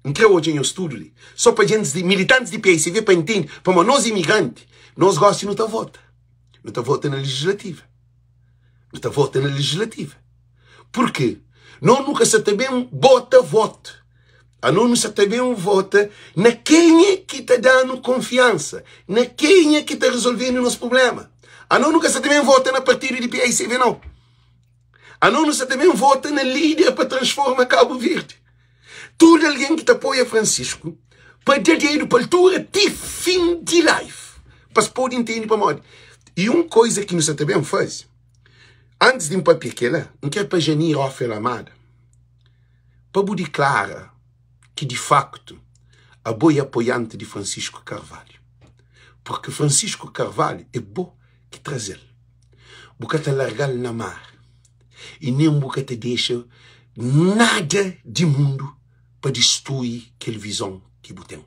N kre odja nhos tudu li. So pa gentis di militantis di PICV pa intende pamo nos imigranti nos gosi nu ta vota. Nu ta vota na legislativa. Nu ta vota na legislativa. Purki no nu ka sa ta ben bota votu. Ano nu sa ta ben vota na kenha ki ta da-nu konfiansa, na kenha ki ta rezolve-nu nos prubléma. Ano nu ka sa ta ben vota na partidu di PICV nau. Ano nu sa ta ben vota na líder pa transforma Kabu Verdi. Tudu algen ki ta apoia Francisco pa da dedu pa altura ti fin di live pa es pode intende pamodi. I un koiza ki nu sa ta ben faze, Antis di N papia kela, N kre pa Janir Ofer Amada pa bu diklara ki di faktu abo é apoianti di Francisco Carvalho. Purki Francisco Carvalho é bo ki traze-l. Bu ka ta larga-l na mar i nen bu ka ta dexa nada di mundu pa distrui kel vizon ki bu ten.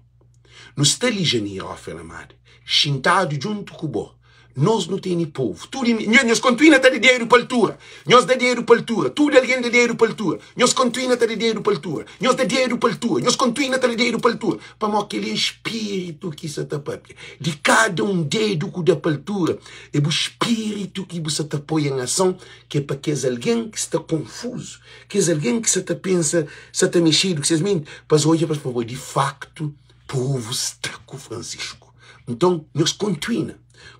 Nu sta li Janir Ofer Amada, xintadu djuntu ku bo. Nos nu tene povu. Tudu nhos, nhos kontinua ta da dedu pa altura. Nhos da dedu pa altura. Tudu algen da dedu pa altura. Nhos kontinua ta da dedu pa altura. Nhos da dedu pa altura. Nhos kontinua ta da dedu pa altura. Pamodi kel-li é spiritu ki sa ta pâpia. Di kada un dedu ku da pa altura, é bu spiritu ki bu sa ta poi en ason, ki é pa kes algen ki sta konfuzu, kes algen ki sa ta pensa, sa ta mexedu ku ses menti, pa es odja pa es fla, Di faktu, povu sta ku Fransisku. Nton, nhos kontuina.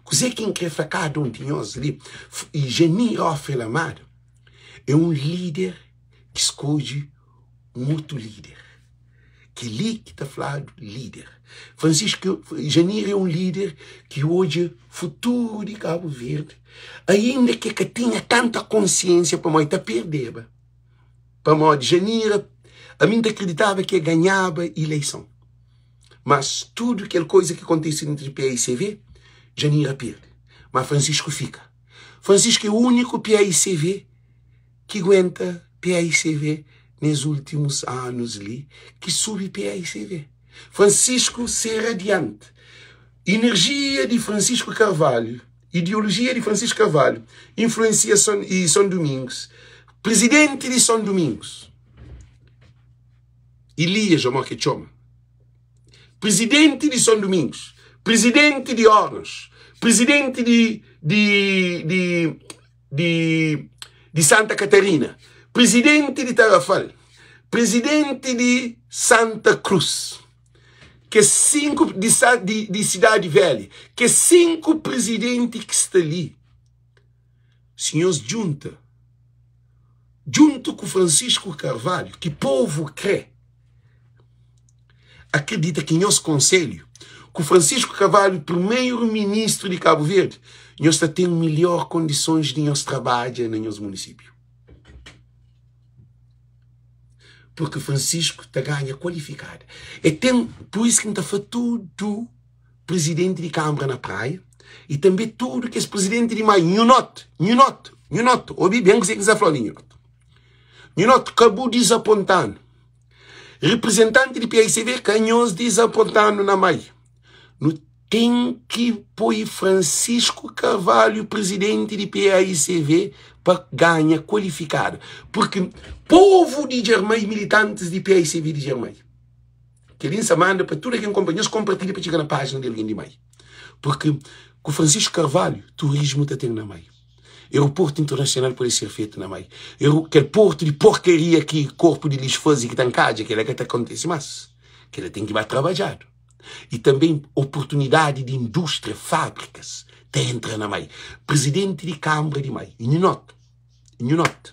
Kuzê ki N krê fla kada un di nhos li, Janir Ofer Amado é un líder ki skodje un otu líder. Kel-li ki ta fladu líder. Francisco Janir é un líder ki odja futuru di Kabu Verdi, ainda ki el ka tinha tanta konsiénsia pamodi el ta perdeba. Pamodi Janir, ami N ta kriditaba ki el ganhaba ileison. Mas tudu kel koiza ki kontise entri PAICV, Janira perde. Ma Francisco fika. Francisco é úniku PAICV ki guenta PAICV nes últimus anus li, ki subi PAICV. Francisco ser adianti. Enerjia di Francisco Carvalho, ideolojia di Francisco Carvalho, influensia Son, e Son Domingos, presidenti di Son Domingos. Elias, ô ke txoma, prizidenti di Son Dumingus, prizidenti di Ornas, prizidenti di. di di di di Santa Catarina, prizidenti di Tarrafal, prizidenti di Santa Cruz, kes 5 di, di, di Cidade Velha, kes 5 prizidenti ki sta li, si nhos djunta djuntu ku Francisco Carvalho, ki povu kre, akredita ki nhos konselhu ku Francisco Carvalho, primeiro ministro di Cabo Verde, nhos ta ten melhor kondisons di nhos trabadja na nhos munisípiu. Porque Francisco ta ganha kualifikada. E ten, por isso ki N ta fla tudu presidenti di Kambra na Praia e tanbe tudu kes presidenti di mai, nhu not, nhu not, nhu not, obi ben kuzê ki N sta fla li, nhu not. Nhu not, ka bu dizaponta-nu. Reprezentanti di PICV ka nhos dizapontanu na mai. Nu ten ki poi Francisco Carvalho presidenti di PAICV pa ganha kualifikadu. Porque povu di Djermai, militantis di PAICV di Djermai, kel-li N sa manda pa tudu algen konpa, nhos konpartilha pa txiga na pájina di algen di mai. Porque ku Francisco Carvalho, turismu ta ten na mai. Aeroportu internasional pode ser fetu na mai. Kel portu di porkaria ki korpu di lixu faze ki ta nkadja, kel-la ka ta kontise más. Kel-la ten ki ba trabadjadu. I tanbe oportunidadi di indústria, fábrikas ta entra na mai. Prizidenti di Kanbra di Mai, nhu nota, nhu nota,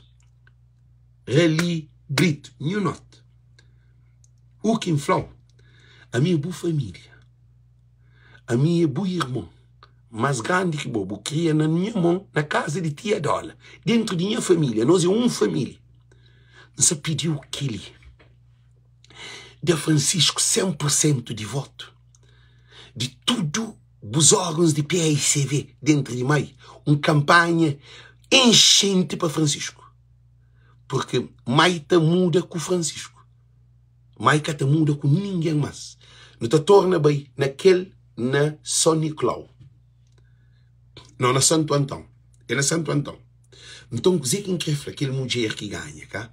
Rali Brito, nhu nota, u ki N fla-u, ami é bu família, ami é bu irmon. Más grandi ki bo, bu kria na nha mon, na kaza di tia Dola, dentru di nha família, nos é un família. N sa pidi-u kel-li, da Francisco 100 pur sentu di votu di tudu bus órgons di PAICV dentru di mai, un kanpanha enxenti pa Francisco, purki mai ta muda ku Francisco. Mai ka ta muda ku ningen mas. Nu ta torna bai na kel na Son Niklau. No, na Santu Anton. É na Santu Anton. Nton, kuzê ki N krê fla? Kel mudjer ki ganha, ka?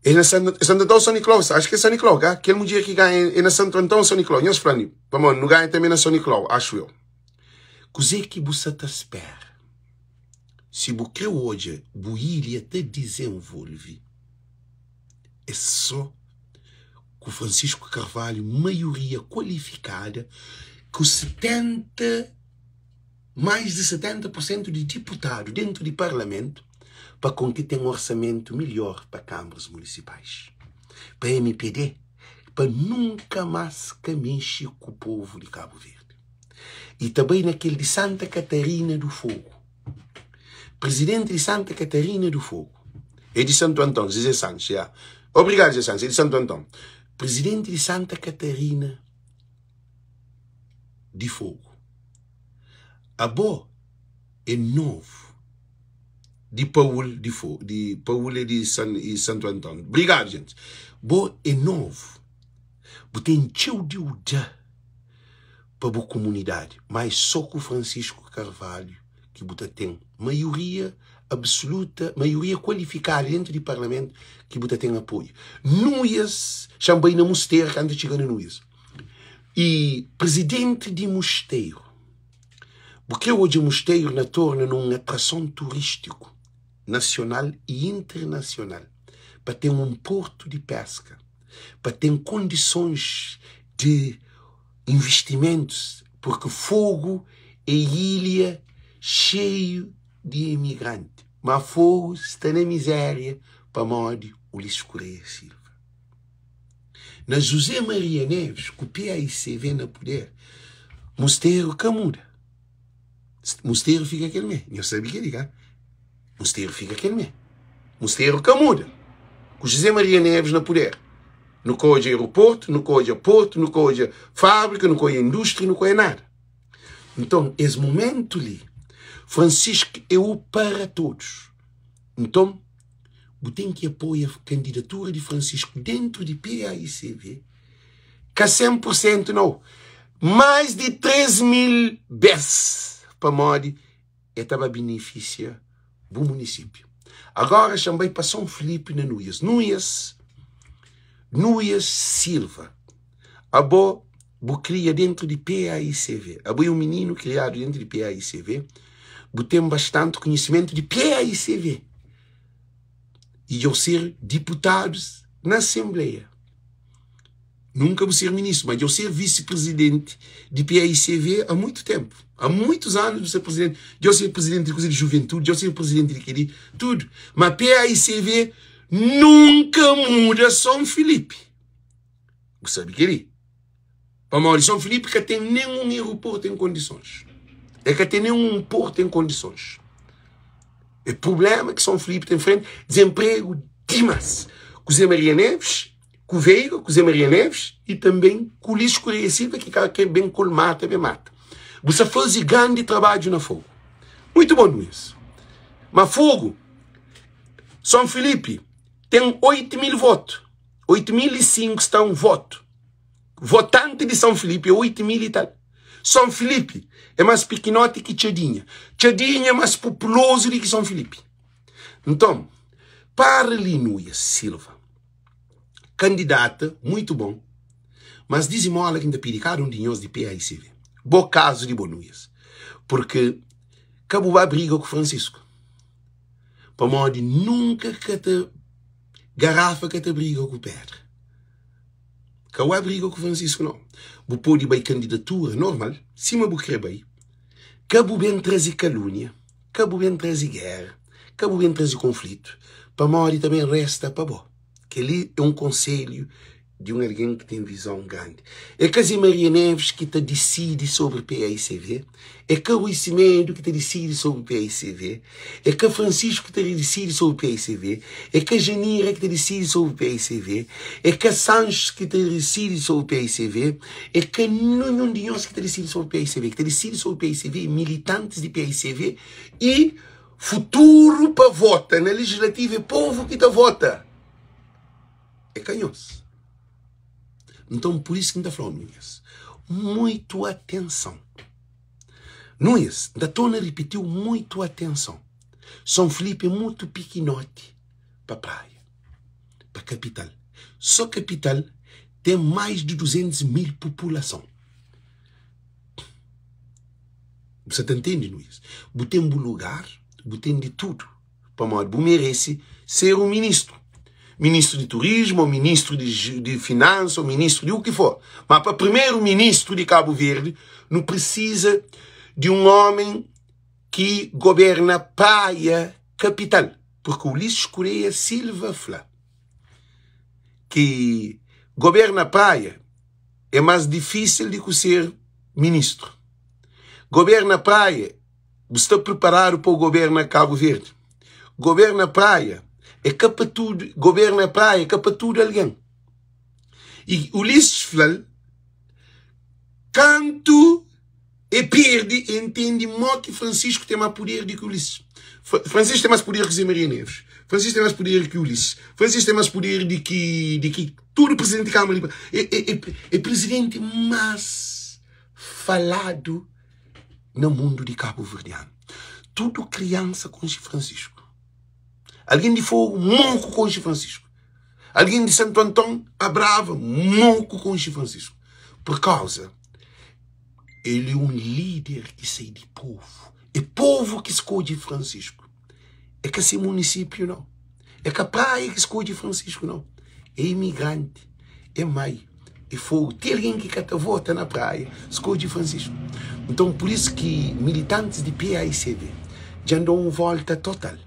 É na Santu, é Santu Anton ou Son Niklau? Acho ki é Son Niklau, ka? Kel mudjer ki ganha é na Santu Anton ou Son Niklau? Nhos fla-m, pamodi nu ganha tanbê na Son Niklau, acho eu. Kuzê ki bu sa ta spera? Si bu krê odja bu ilha ta dizenvolve, É só ku Francisco Carvalho maioria kualifikada ku 70 mais di 70 por sentu di diputadu dentu di parlamentu pa konki ten orsamentu melhor pa kambras munisipais pa mpd pa nunka mas ka mexi ku povu di Kabu Verdi i ta bai na kel di Santa Catarina do Fogo. Presidente di Santa Catarina do Fogo. É di Santo Antão, Zezé Santos, yeah. Obrigado, Zezé Santos, é di Santo Antão. Presidente di Santa Catarina di Fogo. Abo é novo. Di Paul di Fogo, di Paul é di San, e Santo Antão. Obrigado, gente. Bo é novo. Bu tem txeu di uda. pa bu kumunidadi, má é sô ku Francisco Carvalho ki bu ta ten maioria absoluta, maioria kualifikadu dentu di parlamentu ki bu ta ten apoiu. Nuias, xa-m bai na Musteru kantu txiga na Nuias. E prizidenti di Musteru, bu krê odja Musteru na torna na un atrason turístiku nasional i internasional pa ten un portu di peska, pa ten kondisons di investimentus porque Fogo é ilha xeiu di imigranti ma Fogo sta na miséria pamodi Ulisses Correia Silva. Na José Maria Neves ku PAICV na puder Musteru ka muda. Musteru fika kel mé. Nhos sabe kel-li ka? Musteru fika kel mé. Musteru ka muda. Ku José Maria Neves na puder, nu ka odja aeroportu, nu ka odja portu, nu ka odja fábrika, nu ka odja indústria, nu ka odja nada. Nton, es momentu li, Francisco é o para todos. Nton, bu ten ki apoia kandidatura di Francisco dentru di PAICV, ka 100 pur sentu nau, más di 3 mil bes, pamodi e ta ba benefisia bu munisípiu. Agora xa-m bai pa São Filipe na Nuias. Nuias, Nuias Silva, abo. Bu kria dentru di PAICV. Abo é un mininu kriadu dentru di PAICV. Bu ten bastanti konhisimentu di PAICV. I dja bu ser diputadus na asenbleia. Nunka bu ser ministru, ma dja bu ser visi-prizidenti di PAICV a muitu tenpu. A muitus anus bu ser prizidenti. Dja bu ser prizidenti di kuza di juventudi, dja bu ser prizidenti di kel-li, tudu. Ma PAICV nunka muda Son Filipi. Bu sabe kel-li? Pamodi Son Filipi ka ten nen un aeroportu en kondisons. El ka ten nen un portu en kondisons. É prubléma ki Son Filipi ten frenti, dizenpregu dimas. Ku Zé Maria Neves, ku Veiga, ku Zé Maria Neves y tanben ku Ulisses Correia Silva ki ka kre ben ku el mata, ben mata. Bu sa faze grandi trabadju na Fogo. Muitu bon, Luís. Ma Fogo, Son Filipi ten 8 mil votu. 8005 sta un votu. Votanti di São Filipe é 8 mil e tal. São Filipe é mais pikinoti ki Txadinha. Txadinha é mais populozu di ki São Filipe. Nton, para li Nuia Silva, kandidata muitu bon, mas dizimola ki N ta pidi kada un di nhos di PAICV. Bo kazu di bo Nuias, purki ka bu ba briga ku Francisco, pamodi nunka ka ta garafa ka ta briga ku pedra. Ka bu abriga ku Francisco nau. Bu pode bai kandidatura normal, sima bu kre bai. Ka bu ben traze kalunia, ka bu ben traze gera, ka bu ben traze konflitu, pamodi ta ben resta pa bo. Kel-li é un konselhu di un algen ki ten vizon grandi. É ka Zé Maria Neves ki ta disidi sobri PAICV, é ka Rui Semedo ki ta disidi sobri PAICV, É ka Francisco ki ta disidi sobri PAICV, é ka Janira ki ta disidi sobri PAICV, é ka Sanches ki ta disidi sobri PAICV, é ka ninhun di nhos ki ta disidi sobri PAICV. Ki ta disidi sobri PAICV é militantis di PAICV y futuru pa vota na legislativu é povu ki ta vota, é ka nhos. Nton, pur isu ki N ta fla-u, minhas, muitu atenson. Nunes, N ta torna ripitiu muitu atenson. Son Filipi é mutu pikinoti pa Praia, pa kapital. So kapital ten mais di 200 mil populason. Bu sa ta ntende, Nunes? Bu ten bu lugar, bu ten di tudu. Pamodi bu merese ser un ministru. Ministru di turismu, ou ministru di finansa, ou ministru di u ki for. Ma pa primeru ministru di Kabu Verdi, nu prisiza di un omen ki goberna Praia kapital. Purki Ulisses Correia Silva fla ki goberna Praia é mas difisil di ku ser ministru. Goberna Praia Bu sta preparadu pa goberna Kabu Verdi? Goberna Praia é ka pa tudu, goberna Praia é ka pa tudu algen. I Ulisses fla-l, kantu e perde, e ntende mo ki Francisco ten más puder di ki Ulisses. Francisco ten más puder ki Zé Maria Neves. Francisco ten más puder ki Ulisses. Francisco ten más puder di ki di ki tudu presidenti di Kâmara di E, e, e, é presidenti más faladu na mundu di kabuverdianu. Tudu kriansa konxe Francisco. Algen di Fogu, moku konxe Francisco. Algen di Santu Anton, a Brava, moku konxe Francisco. Pur kauza, el é un líder ki sai di povu. É povu ki skodje Francisco. É ka se munisípiu, nau. É ka Praia ki skodje Francisco, nau. É imigranti, é mai, é Fogu. Ti algen ki ka ta vota na Praia skodje Francisco. Nton, pur isu ki militantis di PAICV dja N da un volta total,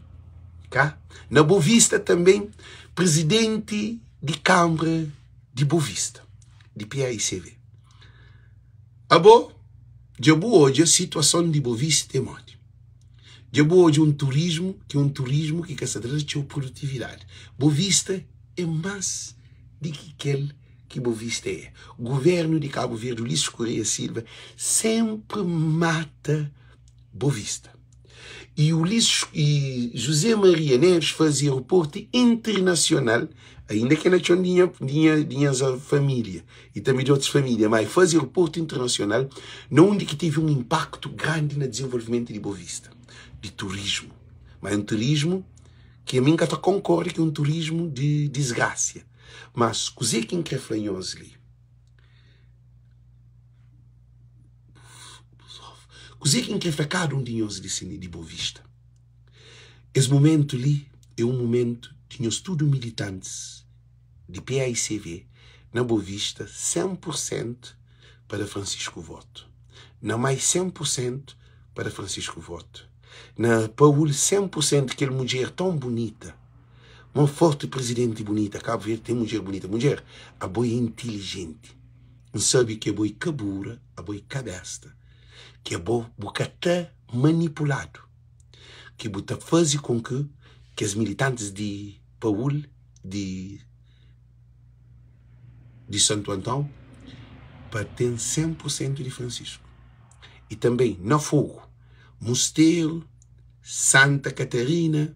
ka? Na Bovista tanben, prizidenti di Kanbra di Bovista, di PAICV. Abo, dja bu odja situason di Bovista é modi? Dja bu odja un turismu ki é un turismu ki ka sta traze txeu produtividadi. Bo vista é más di ki kel ki bo vista é. Guvernu di Kabu Verdi, Ulisses Correia Silva, senpri mata bo vista. I Ulisses i José Maria Neves faze aeroportu internasional, ainda ki é na txon di nha di nha di nhas família i tanbe di otus família, má e faze aeroportu internasional na undi ki tevi un inpaktu grandi na dizenvolvimentu di Bovista, di turismu. Má é un turismu ki ami N ka ta konkorda ki é un turismu di disgrasia. Mas kuzê ki N krê fla nhos li? Kuzê ki N krê fla kada un di nhos li sin di Bovista? Es mumentu li é un mumentu di nhos tudu militantis di paicv na Bovista 100 pur sentu pa da Francisco votu, na Mai 100 pur sentu pa da Francisco votu, na Paul 100 pur sentu kel mudjer ton bunita, mon forti prizidenti bunita, Kabu Verdi ten mudjer bunita, mudjer abo é intilijenti, N sabe ki abo é ka bura, abo é ka besta, ki abo bu ka ta manipuladu, ki bu ta faze kon ki kes militantis di Paul di di Santu Antão pa ten 100 pur sentu di Francisco y tanbe na Fogo, Musteru, Santa Catarina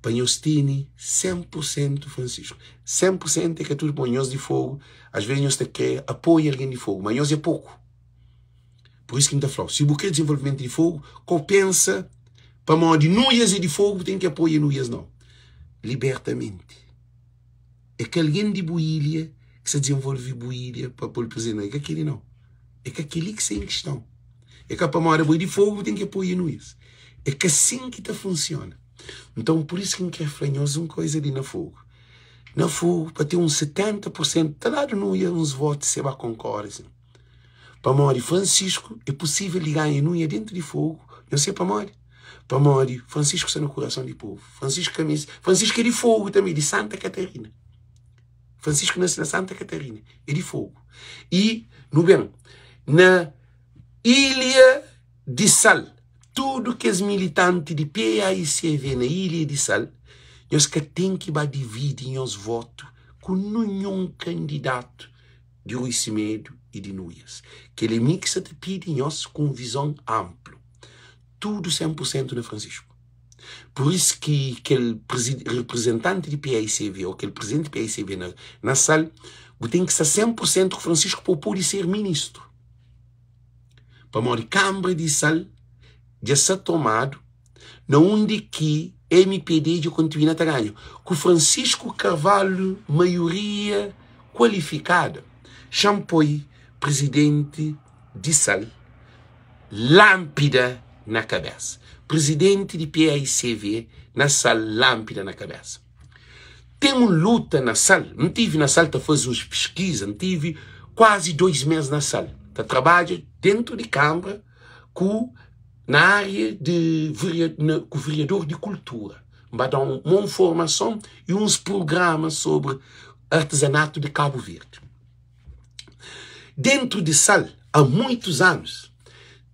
pa nhos tene 100 pur sentu Francisco. 100 pur sentu é ka tudu, pamodi nhos di Fogo as ves nhos ta kre apoia algen di Fogo, ma nhos é poku. Pur isu ki N ta fla-u, si bu kre dizenvolvimentu di Fogo, ko pensa pamodi Nuias é di Fogo bu ten ki apoia Nuias, nau. Libertamenti é ka algen di bu ilha ki sta dizenvolve bu ilha pa pô-l prizenti, nau. É ka kel-li nau. É ka kel-li ki sta en kiston. É ka pamodi abo é di Fogo bu ten ki apoia Nuias. É ka sin ki ta funsiona. Nton, pur isu ki N kre fla nhos un koza li na Fogo. Na Fogo, pa ten uns 70 pur sentu, ta dadu Nuias uns votu si e ba konkore sin. Pamodi Francisco é possível di ganha nunha dentu di fogo, nhos se pamodi? Pamodi Francisco sta na kurason di povo. Francisco ka meste, Francisco é di fogo tanbe, di Santa Catarina. Francisco nase na Santa Catarina, é di fogo. E nu ben na Ilha di Sal, tudu kes militanti di PAICV na Ilha di Sal, nhos ka ten ki ba dividi nhos votu ku ninhun kandidatu di Rui Semedo y di Nuias. Kel é mi ki sa ta pidi nhos ku un vizon anplu. Tudu 100 pur sentu na Francisco. Pur isu ki kel reprizentanti di paicv ô kel prizidenti di paicv na na sal, bu ten ki sta 100 pur sentu ku Francisco pa bu pode ser ministru. Pamodi Kanbra di Sal dja sa tomadu na undi ki mpd dja kontinua ta ganha ku Francisco Carvalho maioria kualifikada xa-m poi prizidenti di sal lanpida na kabesa prizidenti di paicv na sal lanpida na kabesa ten un luta na sal N tivi na sal ta faze uns piskiza N tivi kuazi 2 mes na sal ta trabadja dentu di kanbra ku na área di ku vereador di kultura. N ba da un un formason y uns prugrama sobri artezanatu di Kabu Verdi. Dentru di Sal, a muitus anus,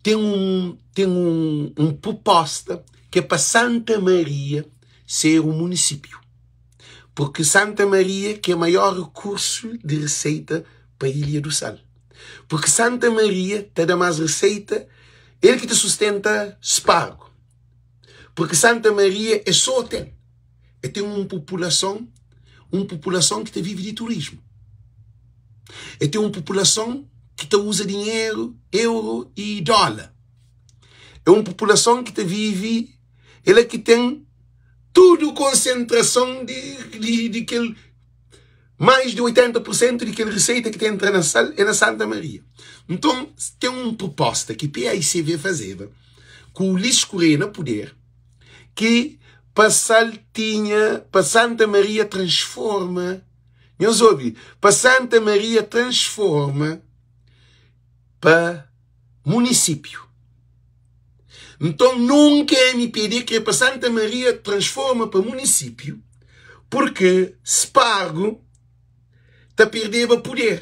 ten un ten un un pruposta ki é pa Santa Maria ser un munisípiu. Purki Santa Maria ki é maior rekursu di reseita pa Ilha do Sal. Purki Santa Maria ta da más reseita, el ki ta sustenta Spargu. Purki Santa Maria é sô otel, el ten un populason, un populason ki ta vive di turismu. El ten un populason ki ta uza dinheru, euro y dóla. É un populason ki ta vive, el é ki ten tudu konsentrason di, di, di kel Mais di 80 pur sentu di kel riseita ki ta entra na sal é na Santa Maria. Nton, ten un pruposta ki PAICV fazeba ku Ulisses Correia na puder ki pa sal tinha, pa Santa Maria transforma, nhos obi, pa Santa Maria transforma pa munisípiu. Nton, nunka mpd kre pa Santa Maria transforma pa munisípiu, purke Spargu ta perdeba puder,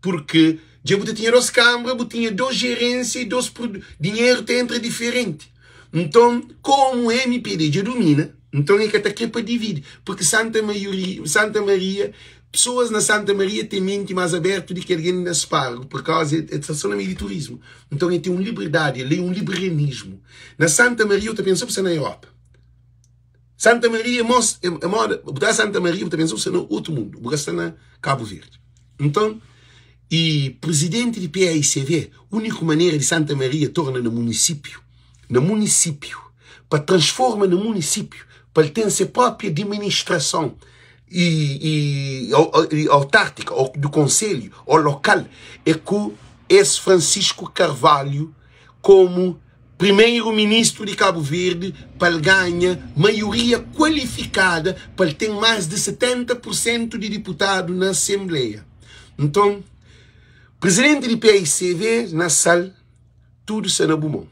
purke dja bu ta tinha dos kanbra, bu tinha dos jerensia y dos dinheru ta entra diferenti. Nton, komu mpd dja dumina, nton e ka ta kre pa dividi, purke Santa Santa Maria Pesoas na Santa Maria ten menti más abértu di ki algen na Spargu, purkauza el sta sô na meiu di turismu. Nton, el ten un liberdadi, el é un liberianismu. Na Santa Maria, bu ta pensa bu sta na Europa. Santa Maria é mos, é moda, bu ta Santa Maria, bu ta pensa bu sta na otu mundu, bu ka sta na Kabu Verdi. Nton, i prizidenti di PAICV, úniku manera di Santa Maria torna na munisípiu, na munisípiu, pa transforma na munisípiu, pa el ten se própi adiministrason, i, i, autártica, ou do conselho, ou local, é ku es Francisco Carvalho como Primeiro Ministro di Cabo Verde pa el ganha maioria kualifikada pa el ten más di 70 por sentu di diputadu na Asenbleia. Nton, Presidenti di paicv na Sal, tudu sta na bu mon.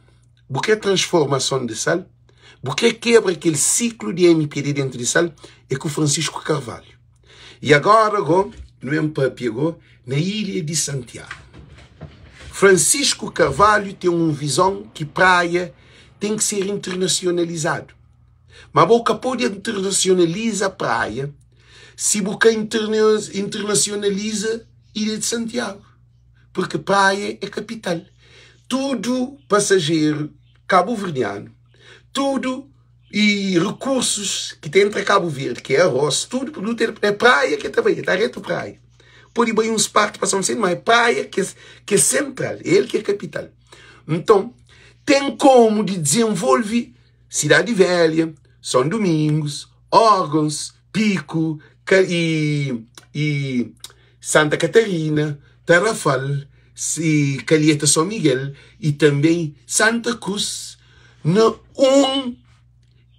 Bu kre transformason di Sal? Bu kre kebra kel siklu di mpd dentu di Sal? É ku Francisco Carvalho. E agora go, nu en papia go na ilha di Santiago. Francisco Carvalho ten un vizon ki praia ten ki ser internacionalizadu. Ma bo ka pode internacionaliza praia si bu ka internacionaliza ilha di Santiago. Porque praia é kapital. Tudu pasajeru kabuverdianu, tudu E rekursus ki ta entra Kabu Verdi, ki é arroz, tudu produtu é praia ki ta bai, ta retu praia. Pode bai uns parti pa São Vicente, mas é praia ki é sentral, é el ki é kapital. Nton, ten komu di dizenvolve Sidadi Velha, São Domingos, Órgãos, Piku i Santa Katarina, Tarrafal, Kalheta São Miguel i tanbe Santa Krus na un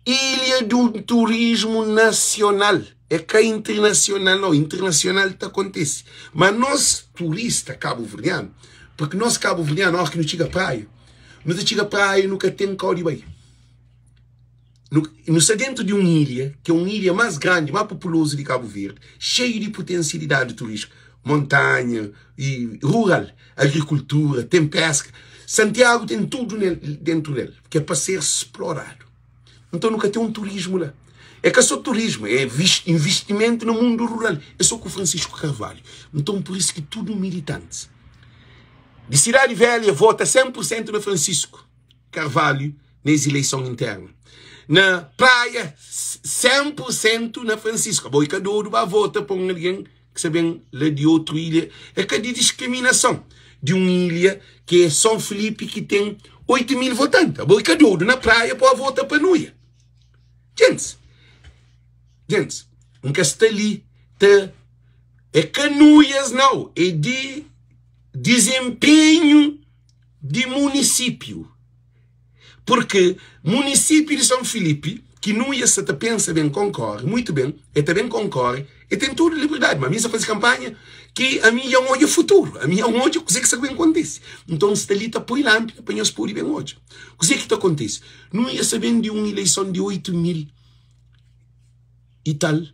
ilha di un turismu nasional. É ka internasional nau, internasional ta kontise. Ma nos turista kabuverdianu, purki nos kabuverdianu óras ki nu txiga praia, nu ta txiga praia nu ka ten kau di bai. Nu sta dentu di un ilha ki é un ilha más grandi, más populozu di Kabu Verdi, xeiu di putensialidadi turístiku, montanha i rural, agrikultura, ten peska. Santiagu ten tudu nel, dentu del, ki é pa ser sploradu. Nton nu ka ten un turismu la. É ka sô turismu, é investimentu na mundu rural. É sô ku Francisco Carvalho. Nton pur isu ki tudu militantis di Sidadi Velha vota 100 pur sentu na Francisco. Carvalho na es ileison interna. Na Praia, 100 por sentu na Francisco. Abo i ka dodu ba vota pa un algen ki sa ben la di otru ilha. É ka di diskriminason di un ilha ki é Son Filipe ki ten 8 mil votanti. Abo i ka dodu na Praia pa vota pa Nuia. Gentis, gentis, N ka sta li ta. É ka Nuias nau, é di dizenpenhu. di munisípiu, purki munisípiu di Son Filipi, ki Nuias sa ta pensa ben konkore, muitu ben, e ta ben konkore, e ten tudu liberdadi, ma mi sa faze kanpanha ki ami dja N odja futuru, ami dja N odja kuze ki sa ben kontise. Nton N sta li ta poi lanpida pa nhos pode ben odja kuze ki ta kontise. Nuias sa ben di un ileison di 8 mil i tal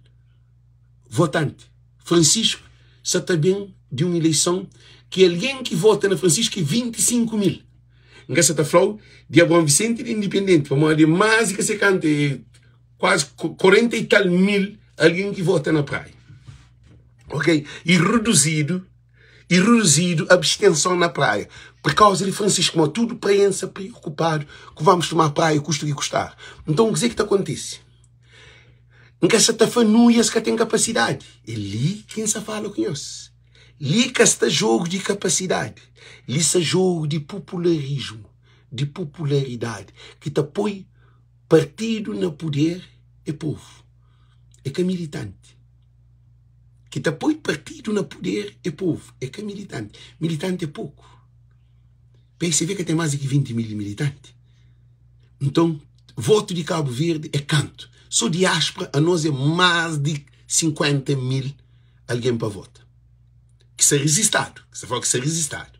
votanti. Francisco sa ta ben di un ileison ki algen ki vota na Francisco é 25 mil. N ka sa ta fla-u di Abraão Vicente di Independente, pamodi é más di ka se kantu, é kuazi 40 i tal mil algen ki vota na Praia. Ok? I reduzidu, i reduzidu abstenson na Praia por kauza di Francisco, pamodi tudu praiense sa preokupadu ku vamos tomar Praia kusta ki kustar. Nton, kuzê ki ta kontise? N ka sa ta fla nuias ka ten kapasidadi. É li ki N sa fala ku nhos. Li ka sta jogu di kapasidadi. Li sta jogu di pupularismu, di pupularidadi ki ta poi partidu na puder é povu, é ka militanti. Ki ta poi partidu na puder é povu, é ka militanti. Militanti é poku. PSV ka ten más di ki 20 mil di militanti. Nton, votu di Kabu Verdi é kantu? So diáspora anos é más di 50 mil algen pa vota. Ki sta rizistadu, ki sta fla ki sta rizistadu.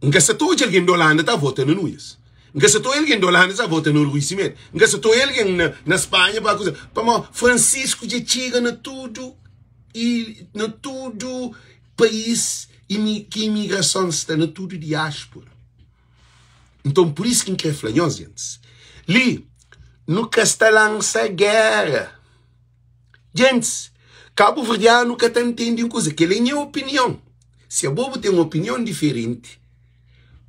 N ka sta ta odja algen di Holanda ta vota na Nunes. N ka sta ta odja algen di Holanda ta vota na Rui Simedo. N ka sta ta odja algen na, na Spanha pa kuza. Pamodi Francisco dja txiga na tudu i na tudu país ki imigrason sta na tudu diáspora. Nton, pur isu ki N krê fla nhos, gentis, li nu ka sta lansa géra. Gentis, kabuverdianu ka ta ntende un kuza. Kel-li é nha opinion. Si abo bu ten opinion diferenti,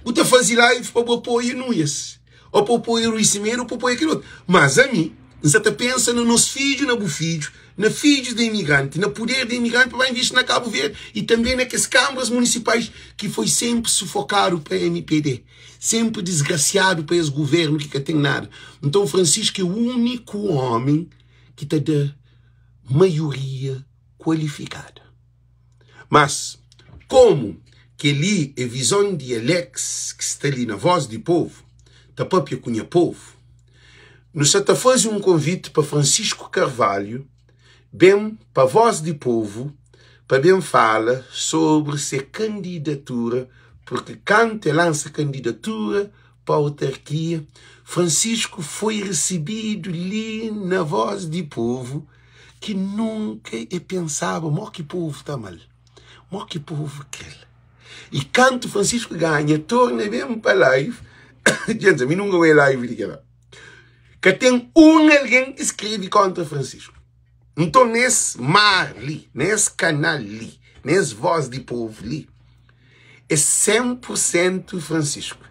bu ta faze live pa bu apoia Nuias, ô pa bu apoia Rui Semedo, ô pa bu apoia kel otu. Mas ami, N sa ta pensa na nos fidju, na bu fidju, na fidjus di imigranti, na puder di imigranti pa ba invisti na Kabu Verdi i tanbe na kes kanbras munisipais ki foi senpri sufokadu pa mpd, senpri disgrasiadu pa es guvernu ki ka ten nada. Nton Francisco é uniku omi ki ta da maioria kualifikada. Mas, komu. Kel-li é vizon di Alex ki sta li na Voz di Povu ta papia ku nha povu. Nu sa ta faze un konviti pa Francisco Carvalho ben pa Voz di Povu pa ben fala sobri se kandidatura purki kantu el lansa kandidatura pa autarkia, Francisco foi risibidu li na Voz di Povu ki nunka e pensaba mo ki povu ta ama-l. Mo ki povu krel. I kantu Francisco ganha torna ben pa live. Djents, ami nunka oia live di kela. Ka ten un algen ki skrebe kontra Francisco. Nton nes mar li, nes kanal li, nes voz di povu li, é 100% Francisco.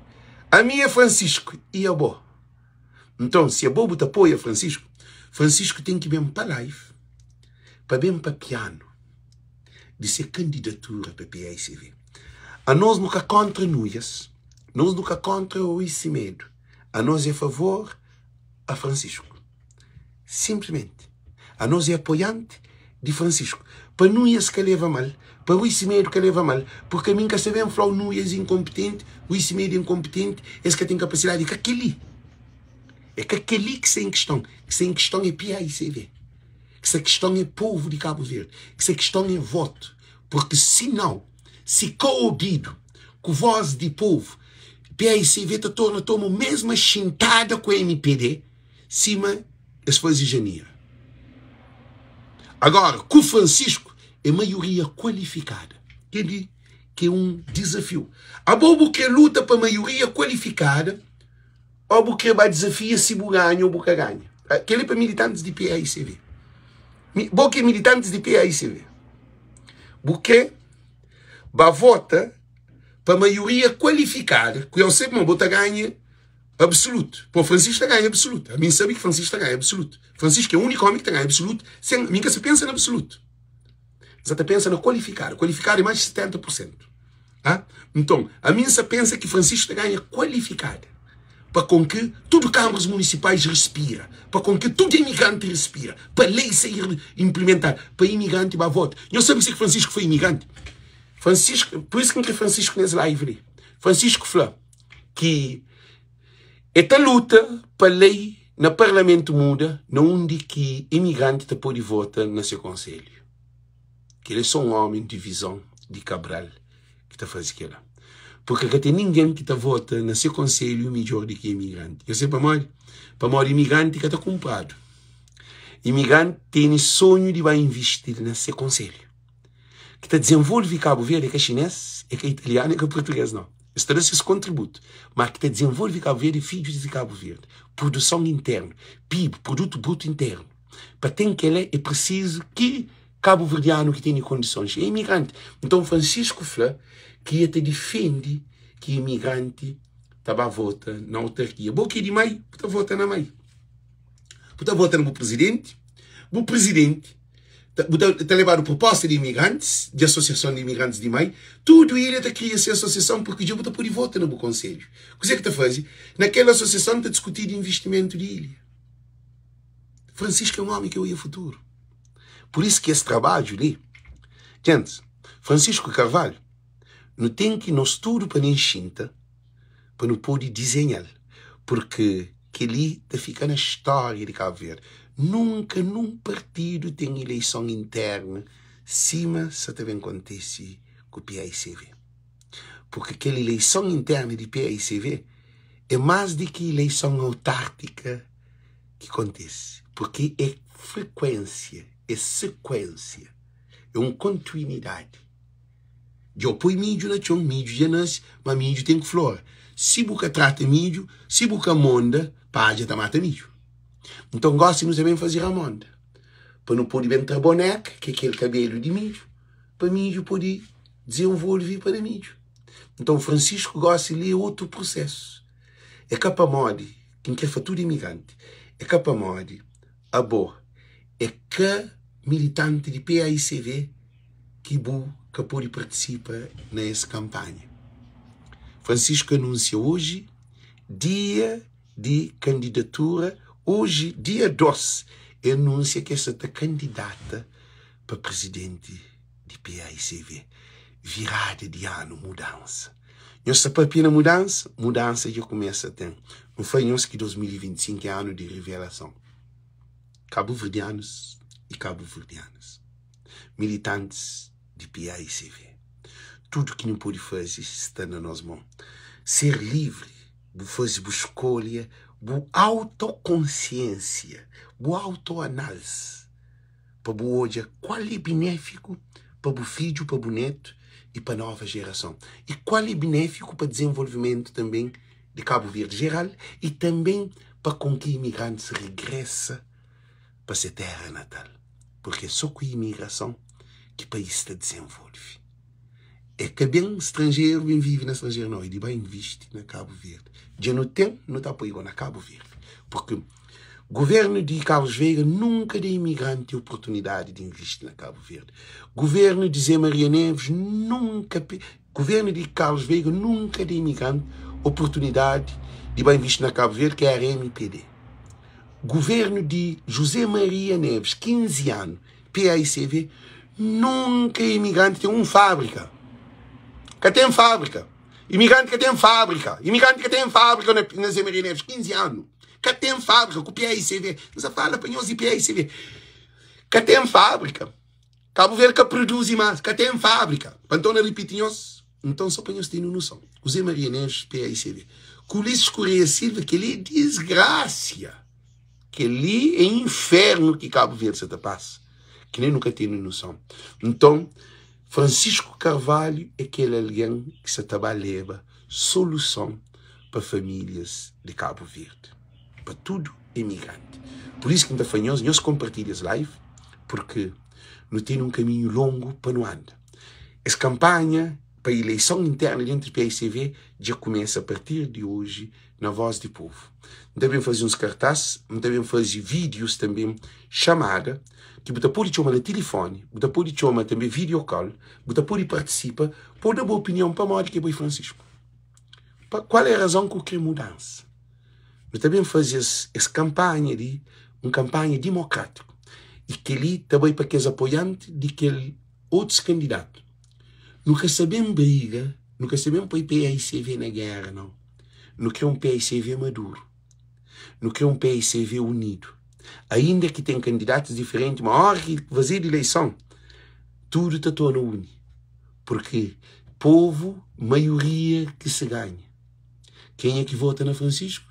Ami é Francisco i abo? Nton si abo bu ta apoia Francisco, Francisco ten ki ben pa live pa ben papianu. di se kandidatura pa paicv. Anos nu ka kontra Nuias, nos nu ka kontra Rui Semedo, anos é favor a Francisco. Simplesmente, anos é apoiante di Francisco. Pa Nuias ka leva mal, pa Rui Semedo ka leva mal, porque ami N ka sta ben fla-u Nuias inkonpitenti, Rui Semedo inkonpitenti, es ka ten kapasidadi, é ka kel-li. É ka kel-li ki sta en kiston. Ki sta en kiston é paicv. Ki se kiston é povu di Kabu Verdi, ki se kiston é votu, purki si nau, si ka obidu ku vós di povu, paicv ta torna toma mesma xintada ku mpd sima es faze Janira. Agora, ku Francisco é maioria kualifikada. Kel-li ki é un dizafiu. Abo bu kre luta pa maioria kualifikada Ô bu kre ba dizafia si bu ganha ô bu ka ganha? Kel-li pa militantis di PAICV. Bo ki é militantis di PAICV, bu kre ba vota pa maioria kualifikada, ku eu sabe ma bo ta ganha absolutu. Pô, Francisco ta ganha absolutu. Ami N sabe ki Francisco ta ganha absolutu. Francisco é úniku ómi ki ta ganha absolutu sen, mi N ka sa pensa na absolutu. N sa ta pensa na kualifikadu. Kualifikadu é más di 70 pur sentu. Ah, nton, ami N sa pensa ki Francisco ta ganha kualifikada pa kon ki tudu kamaras munisipais respira, pa kon ki tudu imigranti respira, pa lei ser implementadu, pa imigranti ba vota. Nhos sabe kuse ki Francisco foi imigranti? Francisco, pur isu ki N kre Francisco nes live li. Francisco fla ki e ta luta pa lei na parlamentu muda na undi ki imigranti ta pode vota na se konselhu. Kel é só un ómi di vizon di Cabral ki ta faze kel-la. Purke ka ten ningen ki ta vota na se konselhu midjór di ki imigranti. Nhos sabe pamodi? Pamodi imigranti ka ta kunpradu. Imigranti tene sonhu di ba invisti na se konselhu. Ki ta dizenvolve Kabu Verdi é ka xinês, é ka italianu, é ka purtugês, nau. Es ta da ses kontributu, má ki ta dizenvolve Kabu Verdi é fidjus di Kabu Verdi. Produson internu, PIB, Produtu Brutu Internu. Pa ten kel-la é prisizu ki kabuverdianu ki tene kondisons é imigranti. Nton Francisco fla ki e ta difende ki imigranti ta ba vota na autarkia. Bo ki é di mai, bu ta vota na mai. Bu ta vota na bu prizidenti, bu prizidenti ta, bu ta, ta lebadu proposta di imigrantis, di asosiason di imigrantis di mai, tudu ilha ta kria se asosiason purki dja bu ta pode vota na bu konselhu. Kuzê ki ta faze? Na kel asosiason ta diskutidu investimentu di ilha. Francisco é um homem que oia futuro. Por isso que esse trabalho li, gente, Francisco Carvalho, nu tem que nós tudo pa nem xinta pa nu pode desenhar, porque kel-li ta fika na história de Cabo Verde. Nunka num partido tem eleição interna sima sa ta ben kontese ku PAICV. Porque kel eleição interna di PAICV é más di ki eleição autártica ki kontise, purki é frekuénsia, é sekuénsia, é un kontinuidadi. Dja bu poi midju na txon, midju dja nase, ma midju ten ki flora. Si bu ka trata midju, si bu ka monda, padja ta mata midju. Nton, gósi nu ta ben faze ramonda, pa nu pode ben tra bonéka, ki é kel kabélu di midju, pa midju pode dizenvolve pa da midju. Nton, Francisku gósi li é otu prusésu. É ka pamodi ki N kre fla tudu imigranti, é ka pamodi abo é ka militanti di paicv ki bu ka pode partisipa na es kanpanha. Francisco anunsia oji dia di kandidatura, oji dia 2 e anunsia ki el sa ta kandidata pa prizidenti di paicv. Virada di anu, mudansa. Nhos sta papia na mudansa? Mudansa dja kumesa ten. N fla nhos ki 2025 é anu di revelason. Kabuverdianus i kabuverdianas, militantis di PAICV, tudu ki nu pode faze sta na nos mon. Ser livri, bu faze bu skolha, bu autokonsiensia, bu autoanálise. pa bu odja kual é binéfiku pa bu fidju, pa bu netu y pa nova jerason y kual é binéfiku pa dizenvolvimentu tanben di Kabu Verdi jeral y tanben pa kon ki imigrantis regresa pa se tera natal purki é so ku imigrason ki país ta dizenvolve. É ka ben stranjeru ben vive na stranjeru nau, é di ba invisti na Kabu Verdi. Dja nu ten, nu ta poi go na Kabu Verdi purki Guvernu di Carlos Veiga nunka da imigranti oportunidadi di invisti na Kabu Verdi. Guvernu di Zé Maria Neves nunka Guvernu di Carlos Veiga nunka da imigranti oportunidadi di ba invisti na Kabu Verdi, ki era mpd. Guvernu di José Maria Neves, 15 anu, PAICV, nunka imigranti ten un fábrika. Ka ten fábrika. Imigranti ka ten fábrika. Imigranti ka ten fábrika na, na Zé Maria Neves, 15 anu. Ka ten fábrika ku PAICV. N sa fala pa nhos di PAICV. Ka ten fábrika. Kabu Verdi ka produzi más. Ka ten fábrika. Pa N torna ripiti nhos, nton só pa nhos tene noson. Ku Zé Maria Neves, PAICV. Ku Ulisses Correia Silva, kel-li é disgrasia. Kel-li é infernu ki Kabu Verdi sa ta pasa, ki nen nu ka tene noson. Nton, Francisco Carvalho é kel algen ki sa ta ba leba soluson pa famílias di Kabu Verdi, pa tudu emigranti. Pur isu ki N ta fla nhos, nhos konpartilha es live, purki nu tene un kaminhu longu pa nu anda. Es kanpanha pa ileison interna dentru di paicv dja kumesa a partir di oji na Voz di Povu. N ta ben faze uns kartás, N ta ben faze vídius tanbe, xamada ki bu ta pode txoma na tilifoni, bu ta pode txoma tanbe video call, bu ta pode partisipa, pode da bu opinion pamodi ki é boi Francisco. Pa kual é razon ki bu kre mudansa? Nu ta ben faze es es kanpanha li, un kanpanha dimokrátiku i kel-li ta bai pa kes apoianti di kel otus kandidatu. Nu ka sta ben briga, nu ka sta ben poi paicv na géra, nau. Nu kre un paicv maduru. Nu kre un paicv unidu. Ainda ki ten kandidatus diferenti, ma óra ki fazedu ileison, tudu ta torna uni. Purki povu, maioria ki se ganha. Kenha ki vota na Francisco?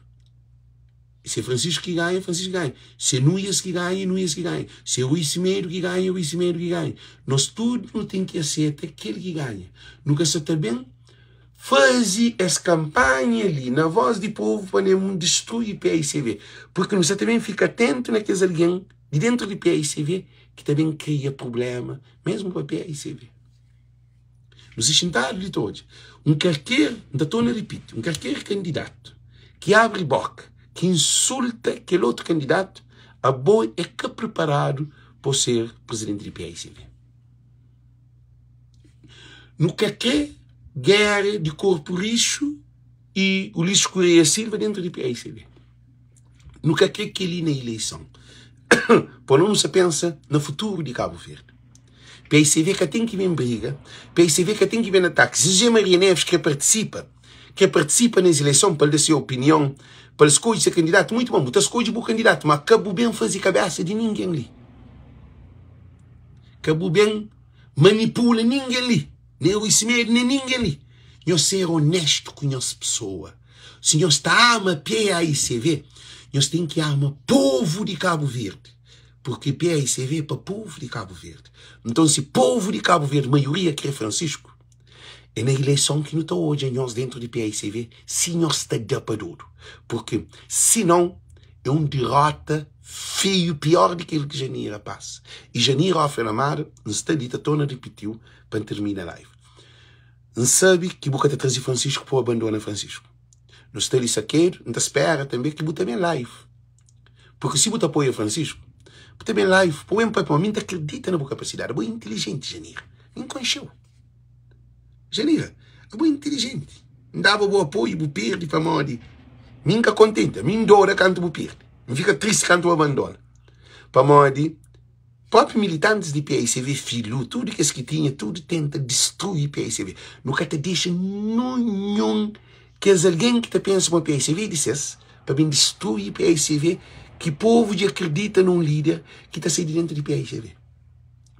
Se é Francisco ki ganha, Francisco ganha. Se é Nuias ki ganha, é Nuias ki ganha. Se é Rui Semedo ki ganha, é Rui Semedo ki ganha. Nos tudu nu ten ki aseta kel ki ganha. Nu ka sa ta ben faze es kanpanha li na vós di povu pa nen distrui paicv. Purki nu sa ta ben fika atentu na kes algen di dentu di paicv ki ta ben kria prubléma mesmu pa paicv. Nu sta xintadu li ta odja un kalker, N ta torna ripiti, un kalker kandidatu ki abri boka, ki insulta kel otu kandidatu, abo é ka priparadu pa ser prizidenti di PAICV. Nu ka kre géra di korpu rixu i Ulisses Correia Silva dentu di PAICV. Nu ka kre kel-li na ileison. Pa nu sa pensa na futuru di Kabu Verdi. PICV ka ten ki ben briga, PICV ka ten ki ben ataki. Si José Maria Neves kre partisipa, kre partisipa nes ileison pa el da se opinion, pa el skodje se kandidatu, muitu bon, bu ta skodje bu kandidatu, ma ka bu ben faze kabesa di ningen li. Ka bu ben manipula ningen li, nen Rui Semedo, nen ningen li. Nhos ser onestu ku nhos pesoa. Si nhos ta ama PAICV, nhos ten ki ama povu di Kabu Verdi. Purki PAICV é pa povu di Kabu Verdi. Nton si povu di Kabu Verdi, maioria kre Francisco, é na ileison ki nu ta odja nhos dentru di PAICV si nhos ta da pa dodu. Purki si nau, é un dirota feiu, pior di kel ki Janira pasa. I Janira Ofre Lamada, N sta li ta torna ripitiu pa N tirmina live. N sabe ki bu ka ta traze Francisco pa bu abandona Francisco. Nu sta li sakedu, N ta spera tanbe ki bu ta ben live. Porque si bu ta apoia Francisco, bu ta ben live, bu ben papia, ma mi N ta akredita na bu kapasidadi. Abo é intilijenti, Janira. Mi N konxe-u. Janira, abo é intilijenti. N daba bu apoiu, bu perde pamodi mi N ka kontenta. Mi N dora kantu bu perde. N fika tristi kantu bu abandona. Pamodi. Própi militantis di paicv filu tudu kes ki tinha tudu tenta distrui paicv. Nu ka ta dexa nunhun kes algen ki ta pensa ma paicv é di ses pa ben distrui paicv ki povu dja akredita na un lider ki ta sai di dentu di paicv.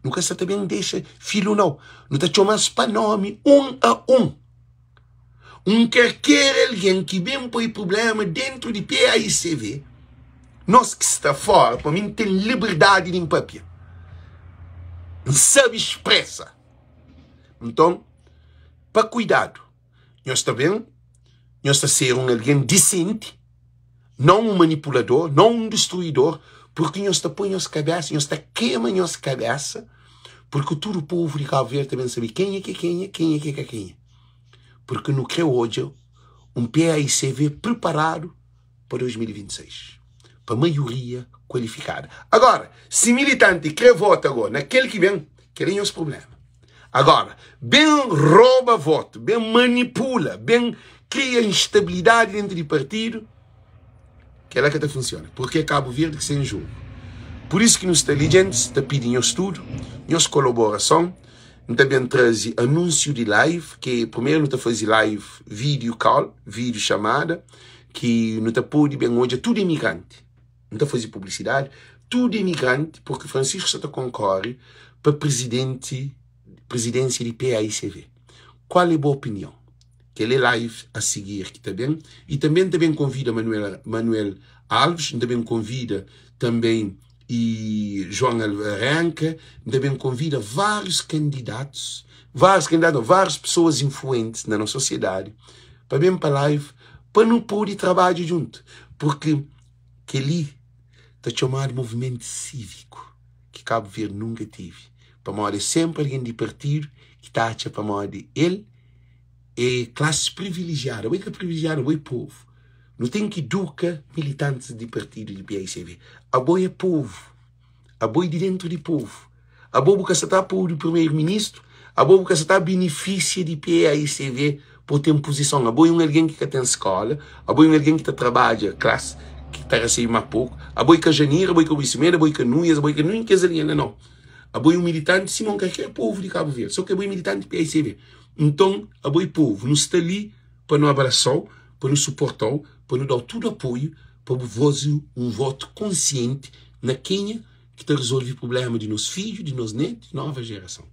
Nu ka sa ta ben dexa filu nau. Nu ta txoma-s pa nomi un a un. Un kalker algen ki ben poi prubléma déntu di PAICV, nos ki sta fóra, pa mi N ten liberdadi di N pâpia, N sabe spresa. Nton, pa kuidadu, nhos ta ben, nhos ta ser un algen disenti, nau un manipulador, nau un distruidor, purki nhos ta poi nhos kabésa, nhos ta kema nhos kabésa, purki tudu povu di Kabu Verdi ta ben sabe kenha ki é kenha, kenha ki é ka kenha. Purki nu kre odja un PAICV priparadu pa 2026, pa maioria kualifikada. Agora, si militanti kre vota go na kel ki ben, kel é nhos prublema. Agora, ben roba votu, ben manipula, ben kria instabilidadi dentru di partidu, Kela ka ta funciona porque é Cabo Verde ki sta em jogo. Por isso ki nu sta li djentis ta pidi nhos tudo nhos colaborason. N ta ben trazi anúncio di live ki primeiro nu ta fazi live video call, video chamada ki nu ta podi ben odja tudo imigranti. N ta fazi publicidade tudo imigranti porque Francisco sta ta concorre pa presidente presidência di PAICV. Qual é bo opinião? Kel é live a sigir ki ta ben y tanbe N ta ben konvida Manuel Manuel Alves, N ta ben konvida tanbe y João Alvarenga, N ta ben konvida várius kandidatus, várius kandidatus nau, várius pesoas influentis na nos sosiedadi pa ben pa live pa nu pode trabadja djuntu, purki kel-li ta txomadu movimentu síviku ki Kabu Verdi nunka tevi, pamodi é sénpri algen di partidu ki ta atxa pamodi el é klasis privilejiadu. Abo é ka privilejiadu, abo é povu. Nu ten ki iduka militantis di partidu di PICV. Abo é povu. Abo é di dentu di povu. Abo bu ka sa ta apoia primeru-ministru, abo bu ka sa ta benefisia di PAICV pa bu ten puzison. Abo é un algen ki ka ten skola, abo é un algen ki ta trabadja klasi ki ta resebe más poku, abo é ka Janira, abo é ka Rui Semedo, abo é ka Nunes, abo é ka nin kes algen la, nau. Abo é un militanti sima un kalker povu di Kabu Verdi, so ki abo é militanti di PAICV. Nton, abo i povu, nu sta li pa nu abrasa-u, pa nu suporta-u, pa nu da-u tudu apoiu pa bu faze un votu konsienti na kenha ki ta rezolve prubléma di nos fidju, di nos netu, di nova jerason.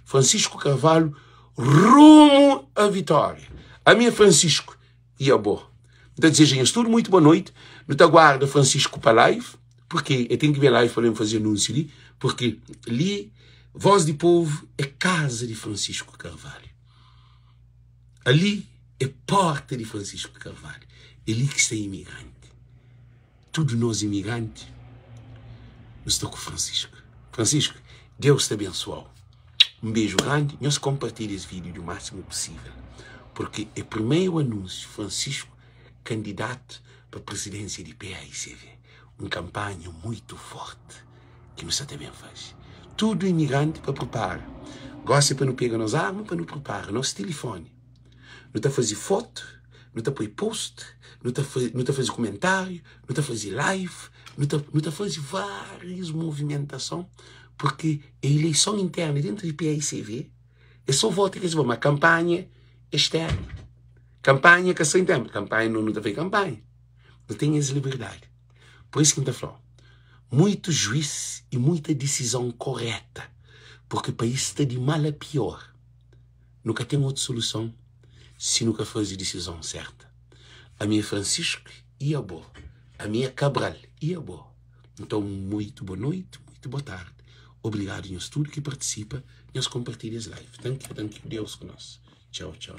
Francisco Carvalho, rumu a vitória! Ami é Francisco i abo? N ta dizeja nhos tudu muitu boa noiti. Nu ta guarda Francisco pa live, purki el ten ki ben live pa ben faze anúnsiu li, purki li Voz di Povu é kaza di Francisco Carvalho. Ali é porta di Francisco Carvalho. É li ki sta imigranti. Tudu nos imigranti nu sta ku Francisco. Francisco, Deus ta abençoa-u. Un beju grandi. Nhos konpartilha es vídiu di másimu pusível, purki é primeru anúnsiu Francisco kandidatu pa prizidénsia di PAICV. Un kanpanha muitu fórti ki nu sa ta ben faze. Tudu imigranti pa pripara. Gósi é pa nu pega nos arma pa nu pripara nos tilifóni. Nu ta faze fotu, nu ta poi post, nu ta nu ta faze kumentáriu, nu ta faze live, nu ta nu ta faze várius movimentason purki é ileison internu dentu di PAICV é so vota ki es ma kanpanha é sternu. Kanpanha ka sta internu, kanpanha nu ta faze kanpanha. Nu ten es liberdadi. Pur isu ki N ta fla-u, muitu juís i muita disizon koreta, purki país sta di mal a pior. Nu ka ten otu soluson si nu ka faze disizon serta. Ami é Francisco i abo? Ami é Cabral i abo? Nton, muitu bo noiti, muitu bo tardi. Obrigadu nhos tudu ki partisipa, nhos konpartilha es live. Thank you, thank you. Deus ku nos. Txau, txau.